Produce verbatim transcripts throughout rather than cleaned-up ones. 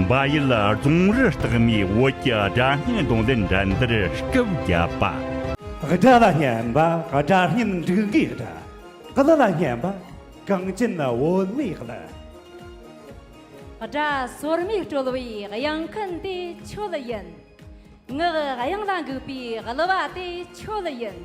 བལ་ཡུལ་རྫོང་རི་ལྟག་མའི་བོད་ཀྱི་སྒྲ་སྙན་རྡུང་ལེན་འགྲན་བསྡུར་སྐབས་བརྒྱད་པ། སྒྲ་ལ་སྙན་པ་སྒྲ་སྙན་འབྲུག་གི་སྒྲ། གླུ་ལ་སྙན་པ་གངས་ཅན་བོད་མིའི་གླུ། སྒྲ་སོར་མོས་དཀྲོལ་བའི་དབྱངས་མཁན་དེ་ཁྱོད་ཡིན། ངག་དབྱངས་ལ་འགུག་པའི་གླུ་བ་དེ་ཁྱོད་ཡིན།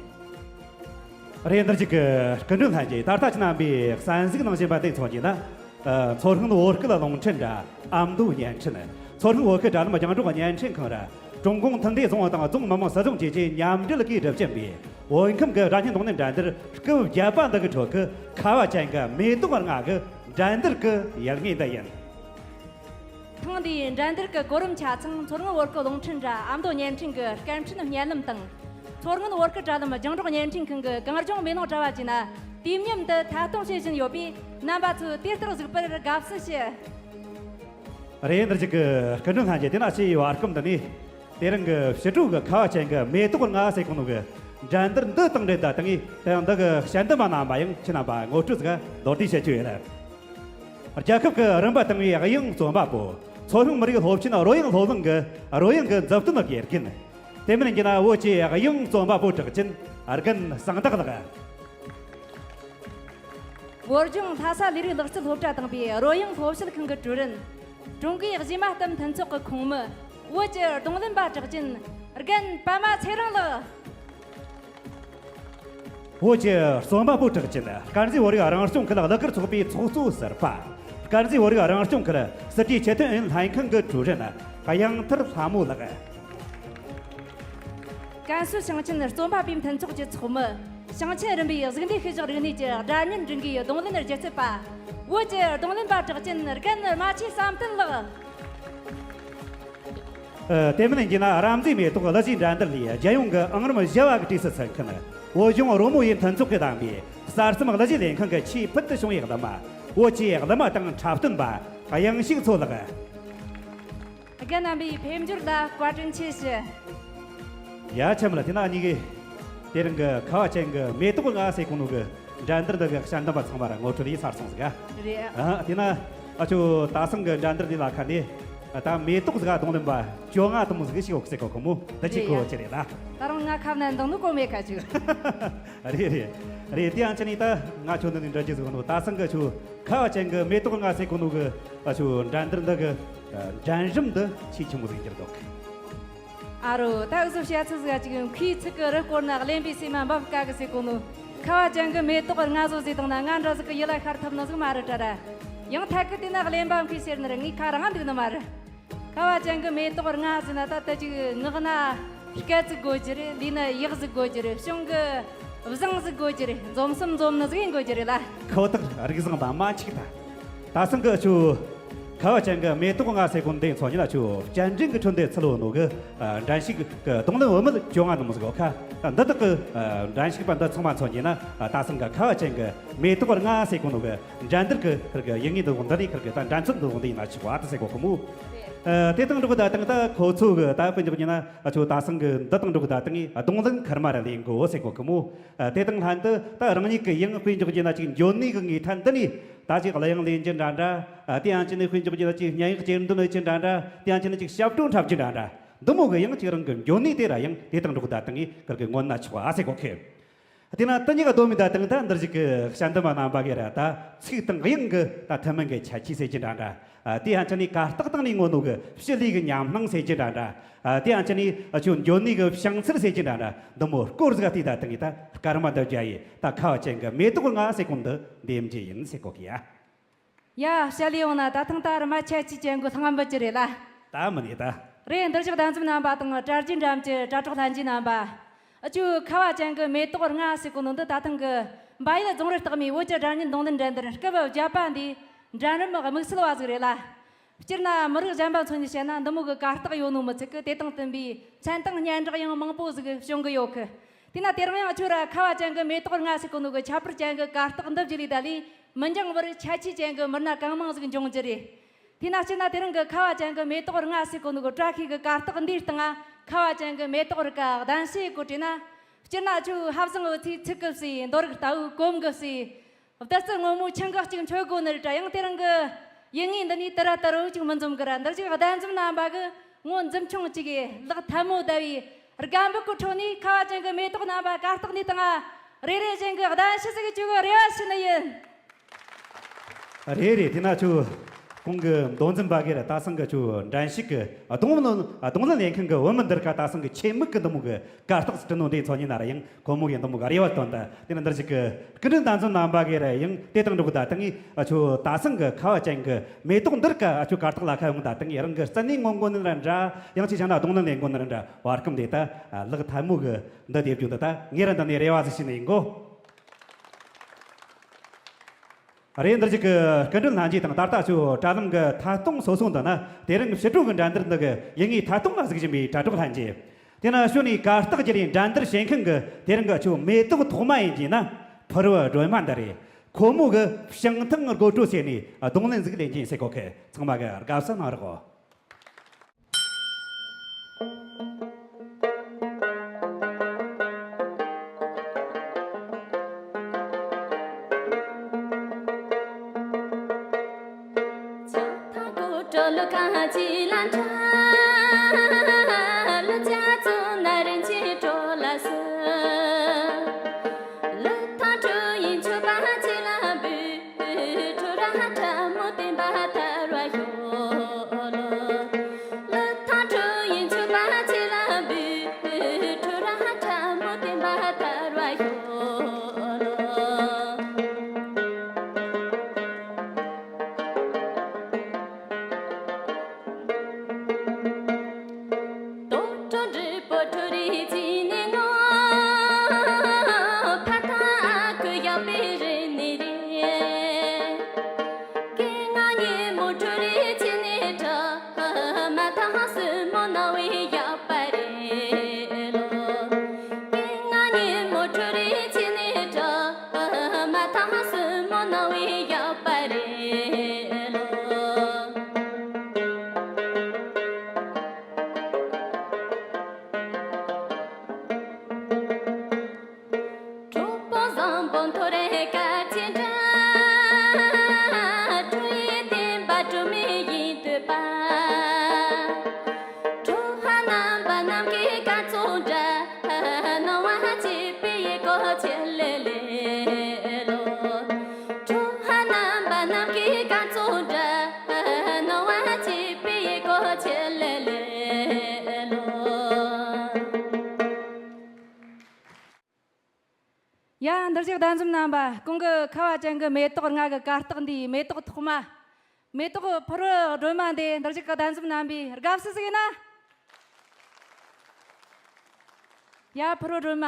རེད། འདིར་གཅིག་གི་སྐུ་མགྲོན་ལྷན་རྒྱས། ད་ལྟ་ཁྱེད་རྣམ་པས་གསན་གཟིགས་གནང་བཞིན་པ་དེ་མཚོན་གྱིས་ན། ཨ། མཚོ་སྔོན་བོད་སྐད་རླུང་འཕྲིན་དྲ་ཨ་མདོ་བརྙན་འཕྲིན། མཚོ་སྔོན་བོད་སྐད་དྲ་ལམ་རྒྱང་སྒྲོག་བརྙན་འཕྲིན་ཁང་ར། ཀྲུང་གུང་མཐུན་སྒྲིལ་རྫོང་དང་རྫོང་མི་དམངས་སྲིད་གཞུང་བཅས་ཀྱིས་མཉམ་འབྲེལ་གྱིས་སྒྲུབ་བཞིན་པའི་བོད་ཁམས་ཀྱི་སྒྲ་སྙན་རྡུང་ལེན་འགྲན་བསྡུར་སྐབས་བརྒྱད་པ་འདི་གི་ཁྲོད་ཀྱི་ཁ་བ་ཅན་གྱི་མེ་ཏོག་ལྔ་གི་འགྲན་བསྡུར་གྱི་ཡུལ་དངོས་འདི་ཡིན། ཐེངས་འདིའི་འགྲན་བསྡུར་གྱི་གོ་རིམ་ཆ་ཚང་མཚོ་སྔོན་བོད་སྐད་རླུང་འཕྲིན་དྲ་ཨ་མདོ་བརྙན་འཕྲིན་གྱི་སྐད་འཕྲིན་བརྙན་ལམ་དང་། མཚོ་སྔོན་བོད་སྐད་དྲ་ལམ་རྒྱང་སྒྲོག་བརྙན་འཕྲིན་ཁང་གི་གངས་ལྗོངས་མེ་ལོང་དྲ་བ་བཅས་ན་དུས་མཉམ་དུ་ཐད་གཏོང་བྱེད་བཞིན་ཡོད་པས། རྣམ་པ་ཚོས་དེ་ལྟར་གཟིགས་པར་དགའ་བསུ་ཞུ། རེད། འདིར་གཅིག་གི་སྐུ་མགྲོན་ལྷན་རྒྱས། དེ་ན་ཕྱི་ཡི་བར་སྐབས་འདི་ནས་དེ་རིང་གི་ཕྱི་དྲོ་གི་ཁ་བ་ཅན་གྱི་མེ་ཏོག་ལྔ་ཟེར་གོ་ནོ་གི་འགྲན་བསྡུར་འདི་དང་འབྲེལ་ད་དང་ངས་དེ་ཡང་འདི་གི་དཔྱད་འདེམས་པ་རྣམ་པ་ཡང་ཁྱེད་རྣམ་པ་ངོ་སྤྲོད་ཟིག་མདོར་བསྡུས་བྱེད་རྒྱུ་ཡིན། རྒྱལ་ཁབ་ཀྱི་རིམ་པ་དང་བའི་དབྱངས་རྩོམ་པ་པོ། མཚོ་སྔོན་མི་རིགས་སློབ་ཆེན་རོལ་དབྱངས་སློབ་གླིང་གི་རོལ་དབྱངས་ཀྱི་མཛུབ་སྟོན་དགེ་རྒན། དེ་མིན་གྱི་ན་བོད་ཀྱི་དབྱངས་རྩོམ་པ་པོ་གྲགས་ཅན་རྒན་གསང་བདག་ལགས། བོད་ལྗོངས་ལྷ་ས་ལས་རིགས་ལག་རྩལ་སློབ་གྲྭ་དང་པའི་རོལ་དབྱངས་སློབ་བྱེད་ཁང་གི་ཀྲུའུ་རེན། ཀྲུང་གོའི་གཞས་མ་གཏམ་མཐུན་ཚོགས་ཀྱི་ཁོངས་མི། བོད་ཀྱི་རྡུང་ལེན་པ་གྲགས་ཅན་རྒན་པད་མ་ཚེ་རིང་ལགས། བོད་ཀྱི་རྩོམ་པ་པོ་གྲགས་ཅན་དཀར་མཛེས་བོད་རིགས་རང་སྐྱོང་ཁུལ་གླུ་གར་ཚོགས་པའི་ཚོགས་གཙོ་ཟུར་པ། དཀར་མཛེས་བོད་རིགས་རང་སྐྱོང་ཁུལ་སྲིད་གྲོས་ཆེད་དོན་ཨུ་ཡོན་ལྷན་ཁང་གི་ཀྲུའུ་རེན་གཡང་ཐར་ལྷ་མོ་ལགས། ཀན་སུའུ་ཞིང་ཆེན་རྩོམ་པ་པོའི་མཐུན་ཚོགས་ཀྱི་ཚོགས་མི། ཞིང་ཆེན་རིམ་པའི་གཟུགས་འདས་ཤུལ་བཞག་རིག་གནས་ཀྱི་སྒྲ་སྙན་འབྲུག་གུའི་རྡུང་ལེན་སྒྱུ་རྩལ་པ། བོད་ཀྱི་རྡུང་ལེན་པ་གྲགས་ཅན་རྒན་རྨ་ཆུ་བསམ་གཏན་ལགས། ཨ། དེ་མིན་ཡིན་ན་རབ་མཛེས་མེ་ཏོག་གླུ་གཞས་འགྲན་བསྡུར་ལས་རྒྱལ་ཡོངས་ཀྱི་ཨང་རིམ་བཞི་བ་གི་གྲས་སུ་ཚུད་མཁན། བོད་ལྗོངས་རོལ་མོ་ཡུལ་མཐུན་ཚོགས་ཀྱིས་བདམས་པའི་གསར་རྩོམ་གླུ་གཞས་ལེན་མཁན་གྱི་ཆེས་ཕུལ་དུ་བྱུང་བའི་གླུ་མ། བོད་ཀྱི་གླུ་མ་དང་འཁྲབ་སྟོན་པ་དབྱངས་ཕྱུག་མཚོ་ལགས། རྒན་རྣམ་པའི་ཕེབས་འབྱོར་ལ་བཀའ་དྲིན་ཆེ་ཞུ། ཡ། ཆེན་མོ་ལ། དེ་ན་ངེད་ཀྱིས་དེ་རིང་གི་ཁ་བ་ཅན་གྱི་མེ་ཏོག་ལྔ་ཟེར་གོ་ནོ་གི་འགྲན་བསྡུར་འདི་གི་དཔྱད་འདེམས་པ་ཚང་མར་ངོ་སྤྲོད་ཡིན་ཚར་སོང་ཟིག་ཨ། རེད། ཨ། དེ་ན་ཨ་ཆོ་ད་སང་གི་འགྲན་བསྡུར་འདི་ལ་ཁ་ནས་ད་མེ་ཏོག་ཟིག་རྡུང་ལེན་པ་བཅོ་ལྔ་དུ་མོ་ཟིག་ཞིག་ཡོད་ཟེར་གོ་གི་མོ། འདི་གཅིག་གོ་ཅི་རེད་ལ། ད་རུང་ང་ཁ་ན་འདང་ནི་གོ་མེད་ཁ་ཆུ། རེད་རེད་རེད། དེ་ཡང་ཅི་ནས་ད་ང་ཁྱོད་འདི་ནས་འདྲི་རྒྱུ་ཟིག་ནོ། ད་སང་གི་ཆོ་ཁ་བ་ཅན་གྱི་མེ་ཏོག་ལྔ་ཟེར་གོ་ནོ་གི་ཨ་ཆོ་འགྲན་བསྡུར་འདི་གི་འགྲན་རིམ་འདི་ཆེས་ཆེན་མོ་ཟིག་འགྱུར་འདུག་ཨ་རོ། ད་འུ་ཚོ་བཤད་ཚུལ་ཟིག་ཅིག་མཁས་ཚིག་གི་རི་སྐོར་ན་གླེན་པའི་སེམས་མ་འབབ་དཀའ་གི་ཟེར་གོ་ནོ། ཁ་བ་ཅན་གྱི་མེ་ཏོག་ལྔ་བཟོ་ཟེར་དང་ན་ང་འདྲ་ཟིག་གི་ཡིད་ལ་ཤར་ཐུབ་ནི་ཟིག་མ་རེད་དྲ་ར། ཡང་ཐད་ཀི་དེ་ན་གླེན་པ་མཁས་ཟེར་ནི་ར་ངའི་ཁ་རང་འདུག་ནི་མ་རེད། ཁ་བ་ཅན་གྱི་མེ་ཏོག་ལྔ་ཟེར་ན་ད་ལྟ་ཅིག་ངག་ན་སྐད་ཟིག་དགོས་རྒྱུ་རེད། ལུས་ན་ཡག་ཟིག་དགོས་རྒྱུ་རེད། གཞུང་གི་བཟང་ཟིག་དགོས་རྒྱུ་རེད། འཛོམས་སམ་འཛོམས་ནི་ཟིག་ཡིན་དགོས་རྒྱུ་རེད་ལ། ཁོ་ཐག་རིག་བཟང་དང་མ་འཆིག་ད། ད་སང་གི་ཆུ་ཁ་བ་ཅན་གྱི་མེ་ཏོག་ལྔ་ཟེར་གོ་འདི་ཚོ་ཉིད་ལ་ཆུ་བསྐྱར་འགྲན་གྱི་ཁྲོད་འདི་ཚུད་ལོ་ནོ་གི་འགྲན་ཞུགས་ཀྱི་རྡུང་ལེན་བུད་མེད་བཅོ་ལྔ་ནང་མོ་ཟིག་གོ་ཁ། འདི་དག་གི་འགྲན་ཞུགས་པ་འདི་ཚང་མ་ཚོ་ཉིད་ན་ད་སང་གི་ཁ་བ་ཅན་གྱི་མེ་ཏོག་ལྔ་ཟེར་གོ་ནོ་གི་འགྲན་བསྡུར་གྱི་ཁུར་གི་ཡིན་ངེས་འདི་འདི་རེད། ཁུར་གི་ད་འགྲན་ཚོད་འདི་འདི་ཡིན་ན་ཆུ་བ་དུ་ཟེར་གོ་གི་མོ། ཨ། དེ་དང་འགྲོགས་ད་དང་ད་ཁོ་ཚོ་གི་ད་དཔེ་འཇོག་རྒྱུ་ན་ཨ་ཆོ་ད་སང་གི་འདི་དང་འགྲོགས་ད་དང་རྡུང་ལེན་ཁར་མ་ར་ལེན་དགོ་ཟེར་གོ་གི་མོ། ཨ། དེ་དང་ལྷན་དུ་ད་རང་ཉིད་ཀྱི་ཡང་དཔེ་འཇོག་རྒྱུ་ན་ཅིག་འཇོན་ནུས་ཀྱི་ངོས་ཐད་འདི་ནས་ད་ཅིག་གླུ་དབྱངས་ལེན་རྒྱུ་འདྲ་འདྲ། ཨ། དེ་ཡང་ཅི་ནས་དཔེ་འཇོག་རྒྱུ་ན་ཅིག་སྙན་ཡིག་གཅེར་འདོན་ལེན་རྒྱུ་འདྲ་འདྲ། དེ་ཡང་ཅི་ནས་ཅིག་ཞབས་བྲོ་འཁྲབ་རྒྱུ་འདྲ་འདྲ། འདི་མོ་གི་ཡང་ཅིག་རང་གི་འཇོན་ནུས་དེ་ར་ཡང་དེ་དང་འགྲོགས་ད་དང་ངས་ཁུར་གི་སྔོན་ན་ཆོག་ཨ་ཟེར་གོ་གི། དེ་ན་དེ་གཉིས་ཀ་སྡོམ་མི་ད་དང་ད་འདིར་ཞིག་གི་དཔྱད་འདེམས་པ་རྣམ་པ་གིས་ར་ད་ཚིག་དང་དབྱངས་གི་ད་ཐུན་མིན་གི་ཁྱད་ཆོས་ཟེར་གྱི་འདྲ་འདྲ། ཨ། དེ་ཡང་ཅི་ནས་གར་སྟེགས་སྟེང་ནས་ངོ་ནོ་གི་ཕྱི་ལུས་གི་ཉམས་སྣང་ཟེར་གྱི་འདྲ་འདྲ། ཨ། དེ་ཡང་ཅི་ནས་ཨ་ཆོ་འཇོན་ནུས་གི་བྱང་ཚུལ་ཟེར་གྱི་འདྲ་འདྲ། འདི་མོ་སྐོར་ཟིག་དེ་ད་དང་གི་ད་སྐར་མ་འདི་བརྒྱ་ཡི་ད་ཁ་བ་ཅན་གི་མེ་ཏོག་ལྔ་ཟེར་གོ་འདི་འདེམས་རྒྱུ་ཡིན་ཟེར་གོ་གི་ཡ། ཡ། བཤད་ལས་ཡོང་ན་ད་ཐེངས་ད་རྨ་ཆ་ཆི་ཅན་གོ་ལྷང་འབུད་ཀྱི་རེད་ལ། ད་མི་ནི་ད། རེད། འདིར་བཞུགས་གདན་འཛོམས་རྣམ་པ་དང་དྲ་རྒྱའི་འགྲམ་གྱི་དྲ་གྲོགས་ལྷན་རྒྱས་རྣམ་པ། ཨ་ཆོ་ཁ་བ་ཅན་གྱི་མེ་ཏོག་ལྔ་ཟེར་གོ་ནོ་འདི་ད་ཐེངས་ཀྱི་བལ་ཡུལ་རྫོང་རི་ལྟག་མའི་བོད་ཀྱི་སྒྲ་སྙན་རྡུང་ལེན་འགྲན་བསྡུར་སྐབས་བརྒྱད་པ་འདིའི་འགྲན་རིམ་དམིགས་བསལ་བ་ཟིག་རེད་ལ། སྤྱིར་ན་མི་རིགས་གཞན་པ་མཚོན་ནས་བཤད་ན་འདི་མོ་གི་གར་སྟེགས་ཡོད་ནོ་མི་ཚད་གི་དེ་དང་བསྟུན་པའི་མཚན་དང་སྙན་གྲགས་ཡང་མང་པོ་ཟིག་བྱུང་གི་ཡོད་གི། དེས་ན་དེ་རིང་ཡང་ཁྱོད་ར་ཁ་བ་ཅན་གྱི་མེ་ཏོག་ལྔ་ཟེར་གོ་ནོ་གི་ཁྱད་པར་ཅན་གྱི་གར་སྟེགས་འདི་བརྒྱུད་ལས་ད་ལས་མི་འགྱངས་བར་ཁྱད་ཆོས་ཅན་གྱི་མི་སྣ་གང་མང་ཟིག་འབྱུང་རྒྱུ་རེད། དེས་ན་སྤྱིར་ན་དེ་རིང་གི་ཁ་བ་ཅན་གྱི་མེ་ཏོག་ལྔ་ཟེར་གོ་ནོ་གི་བཀྲ་ཤིས་ཀྱི་གར་སྟེགས་འདིའི་སྟེང་ང་ཁ་བ་ཅན་གྱི་མེ་ཏོག་རི་ཀ་གདན་ཞུའི་སྐོར་དྲིས་ན། སྤྱིར་ན་ཁྱོད་ཧ་བཟང་འུ་ཚོའི་ཚིག་གི་ཟེར། མདོ་རིག་ལྟ་བུའི་གོམ་གི་ཟེར། བདུད་རྩི་སྔོན་མོའི་ཆང་གི་གཅིག་མཆོད་དགོས་ནི་རེད་དྲ། ཡང་དེ་རིང་གི་ ཡིན་ངེས་འདི་ནས་དུ་ར་དུ་རུ་ཅིག་མི་འཛོམས་གི་ར། འདིར་ཅིག་གདན་འཛོམས་རྣམ་པ་གི་ངོ་འཛུམ་ཆུང་གཅིག་གིས་ལག་ཐལ་མོ་བརྡབ་བས་དགའ་འབོད་ཀྱི་ཁྲོད་ནས་ཁ་བ་ཅན་གྱི་མེ་ཏོག་རྣམ་པ་གར་སྟེགས་འདིའི་སྟེང་ང་རེ་རེ་བཞིན་གྱི་གདན་ཞུ་ཟིག་བཅུག་གི་རེ་བ་ཞུ་ནི་ཡིན། རེད་རེད། དེ་ན་ཁྱོད་གོང་གི་མདོ་འཛིན་པ་གིས་ར་ད་སང་གི་ཁྱོད་འགྲན་ཞུགས་ཀྱི་རྡུང་ལེན་རྡུང་ལེན་ལས་མཁན་གྱི་བུད་མེད་འདིར་ཀ་ད་སང་གི་ཆེད་དམིགས་ཀྱི་འདི་མོ་གི་གར་སྟེགས་སུ་བྲིས་ནོ་འདི་ཚོ་ཉིད་ན་ར་ཡང་ཁོ་མོ་གི་འདི་མོ་གི་རེ་བ་བཏོན་ད། དེ་ན་འདིར་ཞིག་གི་སྐུ་མགྲོན་གདན་འཛོམས་རྣམ་པ་གིས་ར་ཡང་དེ་དང་འགྲོགས་ད་ད་ངས་ཁྱོད་ད་སང་གི་ཁ་བ་ཅན་གྱི་མེ་ཏོག་འདིར་ཀ་ཁྱོད་གར་སྟེགས་ལ་ཁ་ཡོང་ད་ད་ངས་རང་གི་རྩ་ནས་ངོ་མགོ་ནི་ར་འདྲ། ཡང་ཅིག་བྱས་ན་རྡུང་ལེན་ལས་མགོ་ནི་ར་འདྲ། བར་སྐབས་འདི་ད་ལག་ཐལ་མོ་གི་འདི་དེ་བརྒྱུད་ད་ད་ངས་ར་འདི་ནས་རེ་བ་ཟིག་ཞུས་ནི་ཡིན་གོ། རེད། འདིར་ཅིག་གི་སྐུ་མགྲོན་ལྷན་རྒྱས་དང་ད་ལྟ་ཚོས་དྲ་ལམ་གྱི་ཐད་གཏོང་སོ་སོ་འདི་ན་དེ་རིང་ཕྱི་དྲོ་གི་འགྲན་བསྡུར་འདི་གི་ཡིན་ངེས་ཐད་གཏོང་ང་གཟིགས་བཞིན་པའི་དྲ་གྲོགས་ལྷན་རྒྱས། དེ་ན་ཞོ་ནས་གར་སྟེགས་བརྒྱུད་ནས་འགྲན་བསྡུར་བྱེད་མཁན་གྱི་དེ་རིང་གི་ཆོ་མེ་ཏོག་ཐོག་མ་ཡིན་གྱི་ན་ཕུར་བུ་སྒྲོལ་མ་འདི་རེད། ཁོ་མོ་གི་བྱང་ཐང་སྒོ་དྲོ་ཟེར་ནས་རྡུང་ལེན་ཟིག་ལེན་གྱིན་ཟེར་གོ་ཁེ། ཚང་མ་གི་དགའ་བསུ་གནང་རོགས། ཡ། འདིར་ཞིག་གདན་འཛོམས་རྣམ་པ། གོང་གི་ཁ་བ་ཅན་གྱི་མེ་ཏོག་ལྔ་གི་གར་སྟེགས་འདིའི་མེ་ཏོག་ཐོག་མ། མེ་ཏོག་ཕུར་བུ་སྒྲོལ་མ་འདི་འདིར་ཞིག་གི་གདན་འཛོམས་རྣམ་པའི་དགའ་བསུ་ཟིག་ཡིན་ན། ཡ། ཕུར་བུ་སྒྲོལ་མ།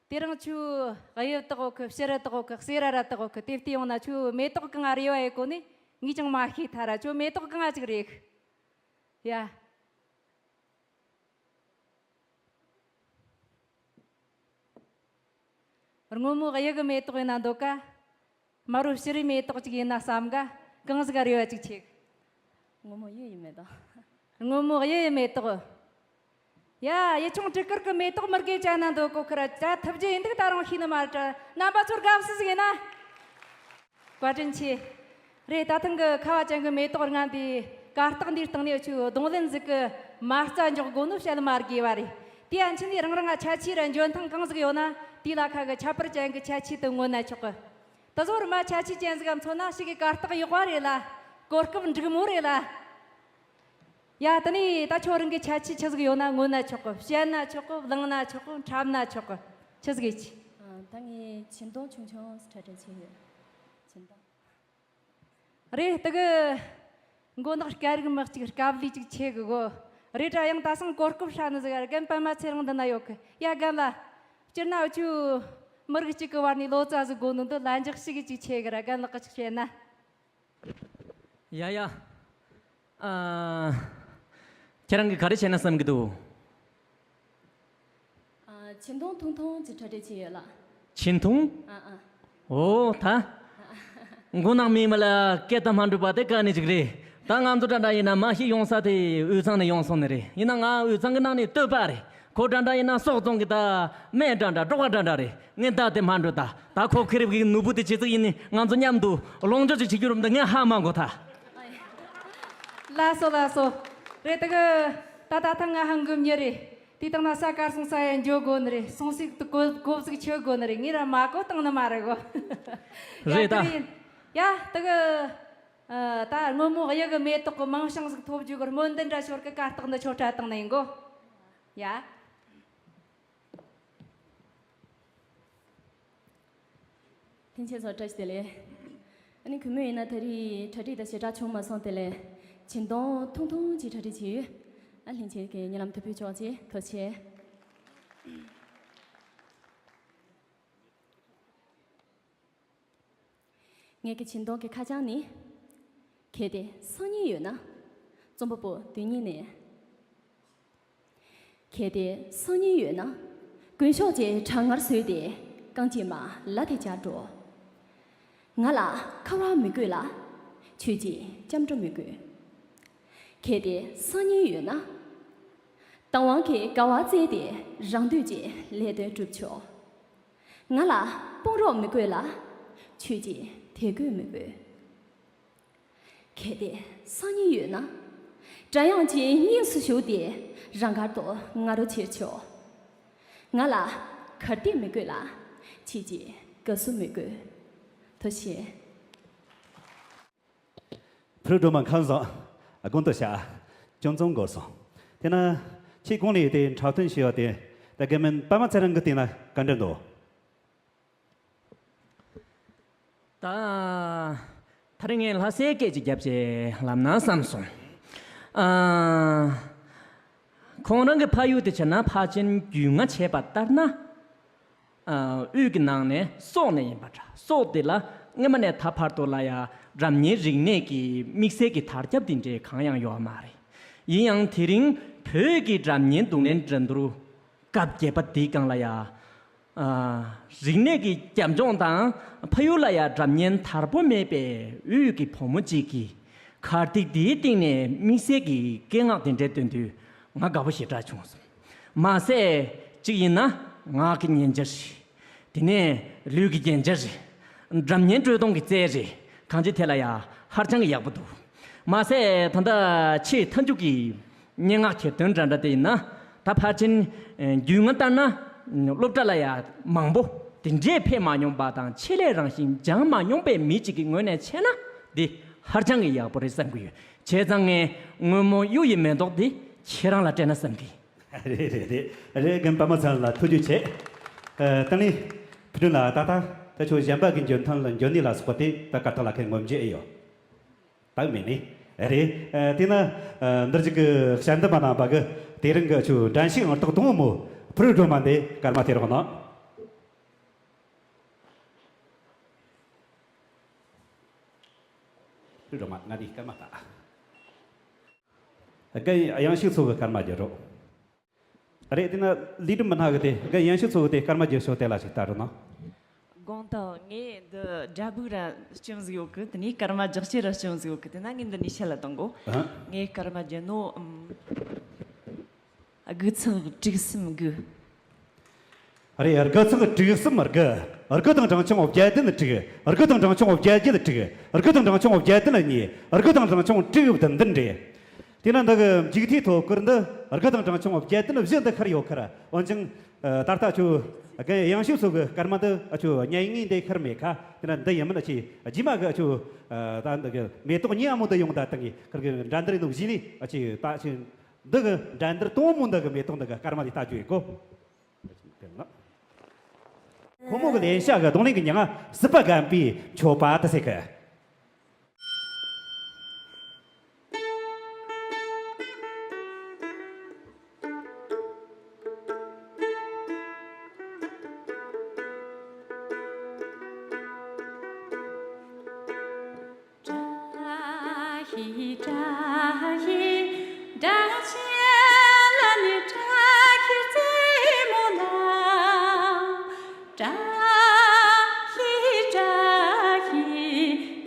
དེ་རིང་ཁྱོད་གཡུ་དག་གི་ཕྱི་རུ་དག་གི་སེ་ར་ར་དག་གི་དེ་བལྟས་ཡོང་ན་ཁྱོད་མེ་ཏོག་གང་རེད་བ་ཡེ་གོ་ནི་ངས་ཀྱང་མ་ཤེས་ཐ་ར། ཁྱོད་མེ་ཏོག་གང་ཅིག་རེད། ཡ། སྔོན་མོ་གཡུ་གི་མེ་ཏོག་ཡིན་ན་འདོད་ཀ། དམར་རོ་ཕྱི་རུའི་མེ་ཏོག་ཅིག་ཡིན་ན་བསམ་ག། གང་ཟིག་ག་རེ་བ་ཅིག་ཆེ། སྔོན་མོ་གཡུ་ཡི་མེ་ཏོག་སྔོན་མོ་གཡུ་ཡི་མེ་ཏོག་ཡ། ཡུལ་ཆུང་གྲི་དཀར་གི་མེ་ཏོག་མི་དགེ་ཅན་ན་འདོད་གོ་ཁི་ར་ཅ་ཐུབ་རྒྱུ་ཡིན་འདུག་ད་རུང་ཤེས་ནི་མ་རེད་དྲ། རྣམ་པ་ཚོར་དགའ་བསུ་ཟིག་ཡིན་ན། བཀའ་དྲིན་ཆེ། རེད། ད་ཐེངས་གི་ཁ་བ་ཅན་གི་མེ་ཏོག་ལྔ་འདིའི་གར་སྟེགས་འདིའི་སྟེང་ནས་ཆུ་རྡུང་ལེན་ཟིག་གི་མ་རྩ་འཇོག་དགོས་ནོ་བཤད་མ་དགོས་པ་རེད། དེ་ཡང་ཕྱི་ནས་རང་རང་ང་ཁྱད་ཆོས་ར་འཇོན་ཐང་གང་ཟིག་ཡོད་ན་དེ་ལ་ཁ་གི་ཁྱད་པར་ཅན་གི་ཁྱད་ཆོས་དུ་མངོན་ན་ཆོག་གི། དེ་ཚོར་མ་ཁྱད་ཆོས་ཅན་ཟིག་ག་མཚོན་ན་ཞིག་གི་གར་སྟེགས་ཡག་པ་རེད་ལ། གོ་སྐབས་འགྲིག་མོ་རེད་ལ། ཡ། དེ་ནས་ད་ཁྱོད་རང་གི་ཁྱད་ཆོས་ཆི་ཟིག་ཡོད་ན་མངོན་ན་ཆོག་གི། བཤད་ན་ཆོག་གི། བླངས་ན་ཆོག་གི། འཁྲབ་ན་ཆོག་གི། ཆི་ཟིག་ཡིན་གྱི། ཨ། ད་ངས་ཆེ་མཐོང་ཆུང་ཆུང་ཁྲ་ཁྲ་ཆེ་ཡོད། ཆེ་མཐོང་། རེད། དེ་གི་མགོ་ནག་སྐད་རིགས་མི་གཅིག་སྐབས་ལས་གཅིག་ཆེ་གི་གོ། རེད་དྲ་ཡང་ད་སང་གོ་སྐབས་ཧྲ་ནི་ཟིག་རྒན་པད་མ་ཚེ་རིང་འདི་ན་ཡོད་གི། ཡ། རྒན་ལགས། སྤྱིར་ན་འུ་ཆོ་མི་རིགས་གཅིག་གི་བར་ནས་ལོ་ཙཱ་ཟིག་དགོས་ནོ་འདི་ལན་འཇགས་ཤིག་གཅིག་ཆེ་གི་ར། རྒན་ལགས་ཀྱིས་གཅིག་བཤད་ན། ཡ་ཡ། ཨ། ཁྱེད་རང་གིས་ག་རེ་བྱས་ན་བསམ་གྱི་འདུག་ཨ། ཆེ་མཐོང་ཐུང་ཐུང་གི་ཁྲ་ཁྲ་ཆེ་ཡོད་ལ། ཆེ་མཐོང་། ཨ་ཨ། འོ་ད། མགོ་ནག་མི་མ་ལ་སྐད་དང་མ་འགྲོ་བ་དེ་ག་ནས་ཅིག་རེད། ད་ང་ཚོ་འདྲ་འདྲ་ཡིན་ན་མ་ཤི་ཡོང་ས་དེ་དབུས་གཙང་ནས་ཡོང་སོང་ནི་རེད། ཡིན་ན་ང་དབུས་གཙང་གི་ནང་ནས་སྟོད་པ་རེད། ཁོ་འདྲ་འདྲ་ཡིན་ན་སོག་རྫོང་གི་ད་སྨད་འདྲ་འདྲ་འབྲོག་པ་འདྲ་འདྲ་རེད། ངས་ད་དེ་མ་འགྲོ་ད། ད་ཁོ་ཁེ་རིབ་གི་ནོར་བུ་དེ་ཇེ་ཙིག་ཡིན་ནི་ང་ཚོ་མཉམ་དུ་ལོངས་སྤྱོད་ཅིག་བྱེད་རྒྱུ་རུམ་ད་ངས་ཧ་མ་གོ་ད། ལགས་སོ་ལགས་སོ། རེད་དེ་གི། ད་ད་ཐེངས་ང་ཧང་གི་མྱི་རེད། དེ་དང་ན་ས་དཀར་སོང་ས་ཡ་འཇོ་དགོ་ནི་རེད། སོང་སིག་ཏུ་གོ་གོ་ཟིག་ཆོད་དགོ་ནི་རེད། ངས་ར་མ་གོ་བཏང་ནི་མ་རེད་གོ། ཡ་རེད་ད། དེ་རེད་ཡིན། ཡ་དེ་གི། ཨ། ད་སྔོན་མོ་གཡུ་གི་མེ་ཏོག་གི་མིང་བྱང་ཟིག་ཐོབ་རྒྱུ་གི་སྨོན་འདུན་འདྲ་ཤོར་གི། གར་སྟེགས་འདི་ཆོ་འཕྲད་བཏང་ནི་ཡིན་གོ། ཡ། ལྷན་རྒྱས་ཚོ་བཀྲ་ཤིས་བདེ་ལེགས། ཨ་ནི་གུས་མོ་ཡིན་ན་ད་རེས་གྲ་སྒྲིག་དང་ཞེ་དྲག་བྱུང་མ་སོང་། དེ་ལས་བྱིན་གཏོང་ཐུང་ཐུང་ཅིག་གྲ་སྒྲིག་བྱས་ཡོད། ཨ། ལྷན་རྒྱས་ཀྱིས་ཉེ་ལམ་དུ་ཕུལ་ཆོག་ཅིག། ཐུགས་རྗེ་ཆེ། ངེད་ཀྱི་བྱིན་གཏོང་གི་ཁ་བྱང་ནི། གལ་ཏེ་སང་ཉིན་ཡོད་ན། རྩོམ་པ་པོ་དོན་གཉེར་ནས། གལ་ཏེ་སང་ཉིན་ཡོད་ན། དཀོན་མཆོག་ཅེས་གྲང་ངར་བཟོས་ཏེ། རྐང་རྗེས་མ་ལ་དེ་བཅར་འགྲོ། ང་ལ་ཁ་བ་མི་དགོས་ལ། ཆོས་ཀྱི་སྐྱབས་འགྲོ་མི་དགོས། གལ་ཏེ་སང་ཉིན་ཡོད་ན། བདག་དབང་གི་དགའ་བ་བཙལ་ཏེ། རང་འདོད་ཀྱི་ལས་དོན་སྒྲུབ་ཆོག། ང་ལ་དཔུང་རོགས་མི་དགོས་ལ། ཆོས་ཀྱི་དད་གུས་མི་དགོས། གལ་ཏེ་སང་ཉིན་ཡོད་ན། སྒྲ་དབྱངས་ཀྱི་དབྱིངས་སུ་ཞུགས་ཏེ། རང་དགར་དུ་ང་རོ་བྱེད་ཆོག། ང་ལ་གར་སྟེགས་མི་དགོས་ལ། ཁྱེད་ཀྱི་དགའ་བསུ་མི་དགོས། ཐུགས་རྗེ་ཆེ། ཕུར་བུ་སྒྲོལ་མ་ཁམས་བཟང་། དགོངས་དག་ཤ། ཅུང་ཙམ་འགོར་སོང་། དེ་ན་ཁྱེད་གོང་ནས་དེ་འཁྲབ་སྟོན་བྱས་པ་དེ། ད་དགེ་སྨན་པད་མ་ཚེ་རིང་གི་སྟེང་ན་ག་འདྲ་འདུག། ད་ད་རེས་ངས་ལྷ་སའི་སྐད་ཅིག་རྒྱབ་བྱས་ལབ་ན་བསམ་སོང་། ཨ། ཁོང་རང་གི་ཕ་ཡུལ་དེ་བྱས་ན་ཕར་ཕྱིན་རྒྱུས་མངའ་བྱས་པ་ལྟར་ན། ཨ། དབུས་ཀྱི་ནང་ནས་སོག་ནས་ཡིན་པ་འདྲ། སོག་དེ་ལ་སྔོན་མ་ནས་ད་བར་དུ་ལ་ཡ་སྒྲ་སྙན་རིག་གནས་ཀྱི་དམིགས་བསལ་གྱི་དར་ཁྱབ་དེ་འདྲའི་གང་ཡང་ཡོད་མ་རེད། ཡིན་ཡང་དེ་རིང་བོད་ཀྱི་སྒྲ་སྙན་རྡུང་ལེན་འགྲན་བསྡུར་སྐབས་བརྒྱད་པ་འདིའི་སྒང་ལ་ཡ། ཨ། རིག་གནས་ཀྱི་རྒྱབ་ལྗོངས་དང་ཕ་ཡུལ་ལ་ཡ་སྒྲ་སྙན་དར་པོ་མེད་པའི་དབུས་ཀྱི་བུ་མོ་གཅིག་གིས་གར་སྟེགས་འདིའི་སྟེང་ནས་དམིགས་བསལ་གྱི་སྐད་ངག་དེ་འདྲའི་འདོན་དུས་ང་དགའ་པོ་ཞེ་དྲག་བྱུང་སོང་། མ་ཟད་གཅིག་ཡིན་ན་ངག་གི་སྙན་ཆ་རེད། དེ་ནས་ལུས་ཀྱི་རྒྱན་ཆ་རེད། སྒྲ་སྙན་དཀྲོལ་གཏོང་གི་རྩལ་རེད། གང་ཅི་དེ་ལ་ཡ་ཧ་ཅང་གི་ཡག་པོ་འདུག། མ་ཟད་ད་ལྟ་ཆེས་མཐའ་མཇུག་གི་སྙན་ངག་གྱེར་འདོན་འདྲ་འདྲ་དེ་ཡིན་ན། ད་ཕར་ཕྱིན་རྒྱུས་མངའ་ལྟར་ན་སློབ་གྲྭ་ལ་ཡ་མང་པོ་དེ་འདྲས་ཕེབས་མ་མྱོང་པ་དང་། ཆེད་ལས་རང་བཞིན་སྦྱང་མ་མྱོང་པའི་མི་གཅིག་གི་ངོས་ནས་བྱས་ན་འདི་ཧ་ཅང་གི་ཡག་པོ་རེད་བསམ་གྱི་ཡོད། བྱས་ཙང་ངས་སྔོན་མོ་གཡུ་ཡི་མེ་ཏོག་འདི་ཁྱེད་རང་ལ་སྤྲད་ན་བསམ་གྱི། རེད་རེད་རེད་རེད། རྒན་པད་མ་ཚེ་རིང་ལ་ཐུགས་རྗེ་ཆེ། ཨ། ད་ནི་ཕུ་ནུ་ལགས། ད་ལྟ་ད་ཁྱོད་གཞན་པ་གི་འཇོན་ཐང་ལ་འཇོན་ནུས་ལ་སོགས་པ་དེ་ད་གར་སྟེགས་ལ་ཁའི་ངོམ་རྒྱུ་ཨེ་ཡོད། ད་མེད་ནི་རེད། ཨ། དེ་ན། ཨ། འདིར་གཅིག་གི་ཞལ་འདེབས་མ་གནང་བ་གི་དེ་རིང་གི་ཆུ་འགྲན་ཞུགས་ཨང་རྟགས་དང་པོ་མོ་ཕུ་རུ་སྒྲོལ་མ་འདི་སྐར་མ་དེ་རོགས་གནང་། ཕུ་རུ་སྒྲོལ་མ་ང་འདི་སྐར་མ་ལྟ། རྒན་གཡང་ཕྱུག་མཚོ་གི་སྐར་མ་བརྒྱབ་རོགས། རེད། དེ་ན་ལས་སྒྲུབ་མི་སྣ་གི་དེ་རྒན་གཡང་ཕྱུག་མཚོ་གི་དེ་སྐར་མ་བརྒྱབ་ཤོག། དེ་ལ་ཞིག་ལྟ་རོགས་གནང་། དགོངས་དག། ངས་འདི་འདྲ་སྦུག་ར་སྐྱོན་ཟིག་ཡོད་གི། དེ་ནས་སྐར་མ་རྒྱག་ཆེ་ར་སྐྱོན་ཟིག་ཡོད་གི། དེ་ན་ངས་འདི་ནས་བཤད་ལ་གཏོང་གོ། ཨ། ངས་སྐར་མ་བརྒྱབ་ནོ། ཨམ། དགུ་ཚེག་དྲུག་གསུམ་དགུ། རེད། དགུ་ཚེག་དྲུག་གསུམ་དགུ། དགུ་དང་གྲངས་ཆུང་བརྒྱད་དོན་དྲུག། དགུ་དང་གྲངས་ཆུང་བརྒྱད་བརྒྱད་དྲུག། དགུ་དང་གྲངས་ཆུང་བརྒྱད་དོན་གཉིས། དགུ་དང་གྲངས་ཆུང་དྲུག་བདུན་བདུན་རེད། དེ་ན་འདི་གི་མཇུག་མཐའི་ཐོ་སྐར་འདི་དགུ་དང་གྲངས་ཆུང་བརྒྱད་དོན་བཞི་འདི་ཁར་ཡོད་ཁར། འོན་ཀྱང་ད་ལྟ་ཁྱོད་རྒན་གཡང་ཕྱུག་མཚོ་གི་སྐར་མ་འདི་ཨ་ཁྱོད་སྙན་ངག་འདི་ཁར་མེད་ཁ། དེ་ན་འདི་ཡིན་མིན་ཨ་ཁྱེད་རྗེས་མ་གི་ཨ་ཁྱོད་ད་འདི་གི་མེ་ཏོག་ཉི་ཨ་མོ་འདི་ཡོང་ད་བཏང་གི་ཁར་གི་འགྲན་བསྡུར་ནང་གཞི་ནས་ཨ་ཁྱེད་ད་ཁྱེད་འདི་གི་འགྲན་བསྡུར་དང་པོ་འདི་གི་མེ་ཏོག་འདི་གི་སྐར་མ་འདི་ལྟ་རྒྱུ་ཡིན་གོ། ཁོ་མོ་གི་ལེན་ཤག་གི་རྡུང་ལེན་གི་ཉིན་ང་སྲིད་པ་རྒན་པའི་མཆོད་པ་དེ་ཟེར་གི། བཀྲ་ཤིས་བཀྲ་ཤིས་བཀྲ་ཤིས་ལ་ནི་བཀྲ་ཤིས་རྩེ་མོ་ལ། བཀྲ་ཤིས་བཀྲ་ཤིས་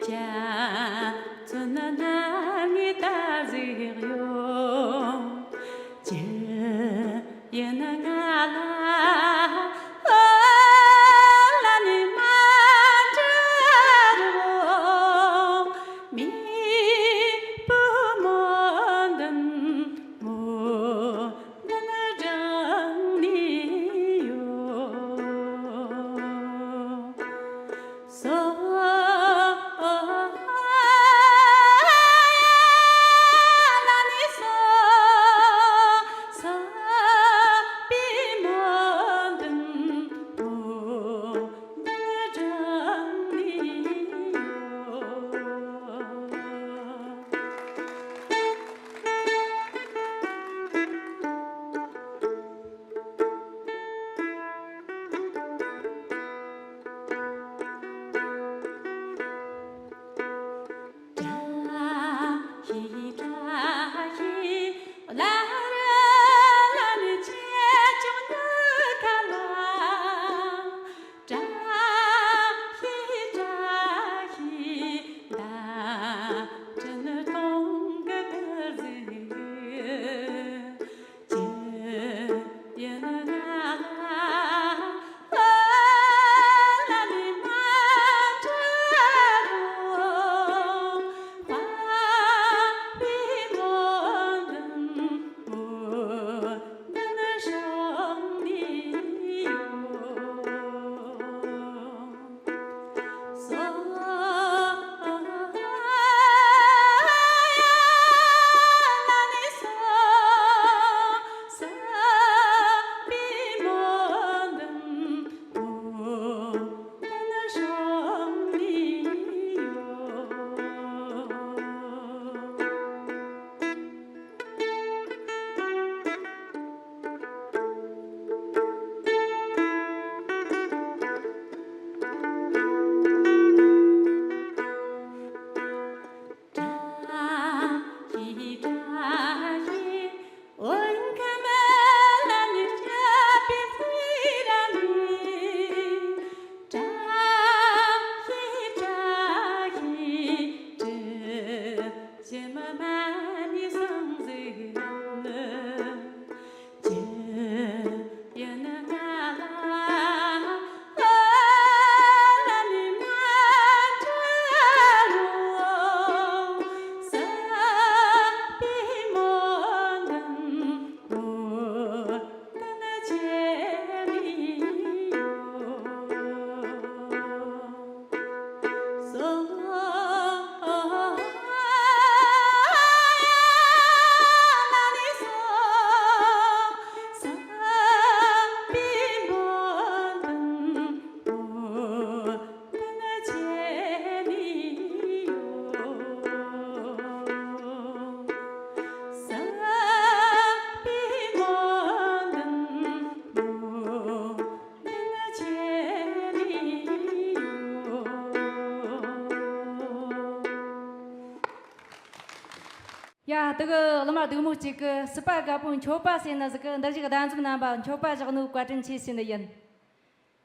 དེ་གི་བླ་མ་སྡུག་མོ་གཅིག་གི་སྲིད་པ་རྒད་པོ་འཁྱོག་པ་ཟེར་ན་ཟིག་གི་འདིར་བཞུགས་གདན་འཛོམས་རྣམ་པ་འཁྱོག་པ་བཞག་ནོ་བཀའ་དྲིན་ཆེ་ཟེར་ནི་ཡིན།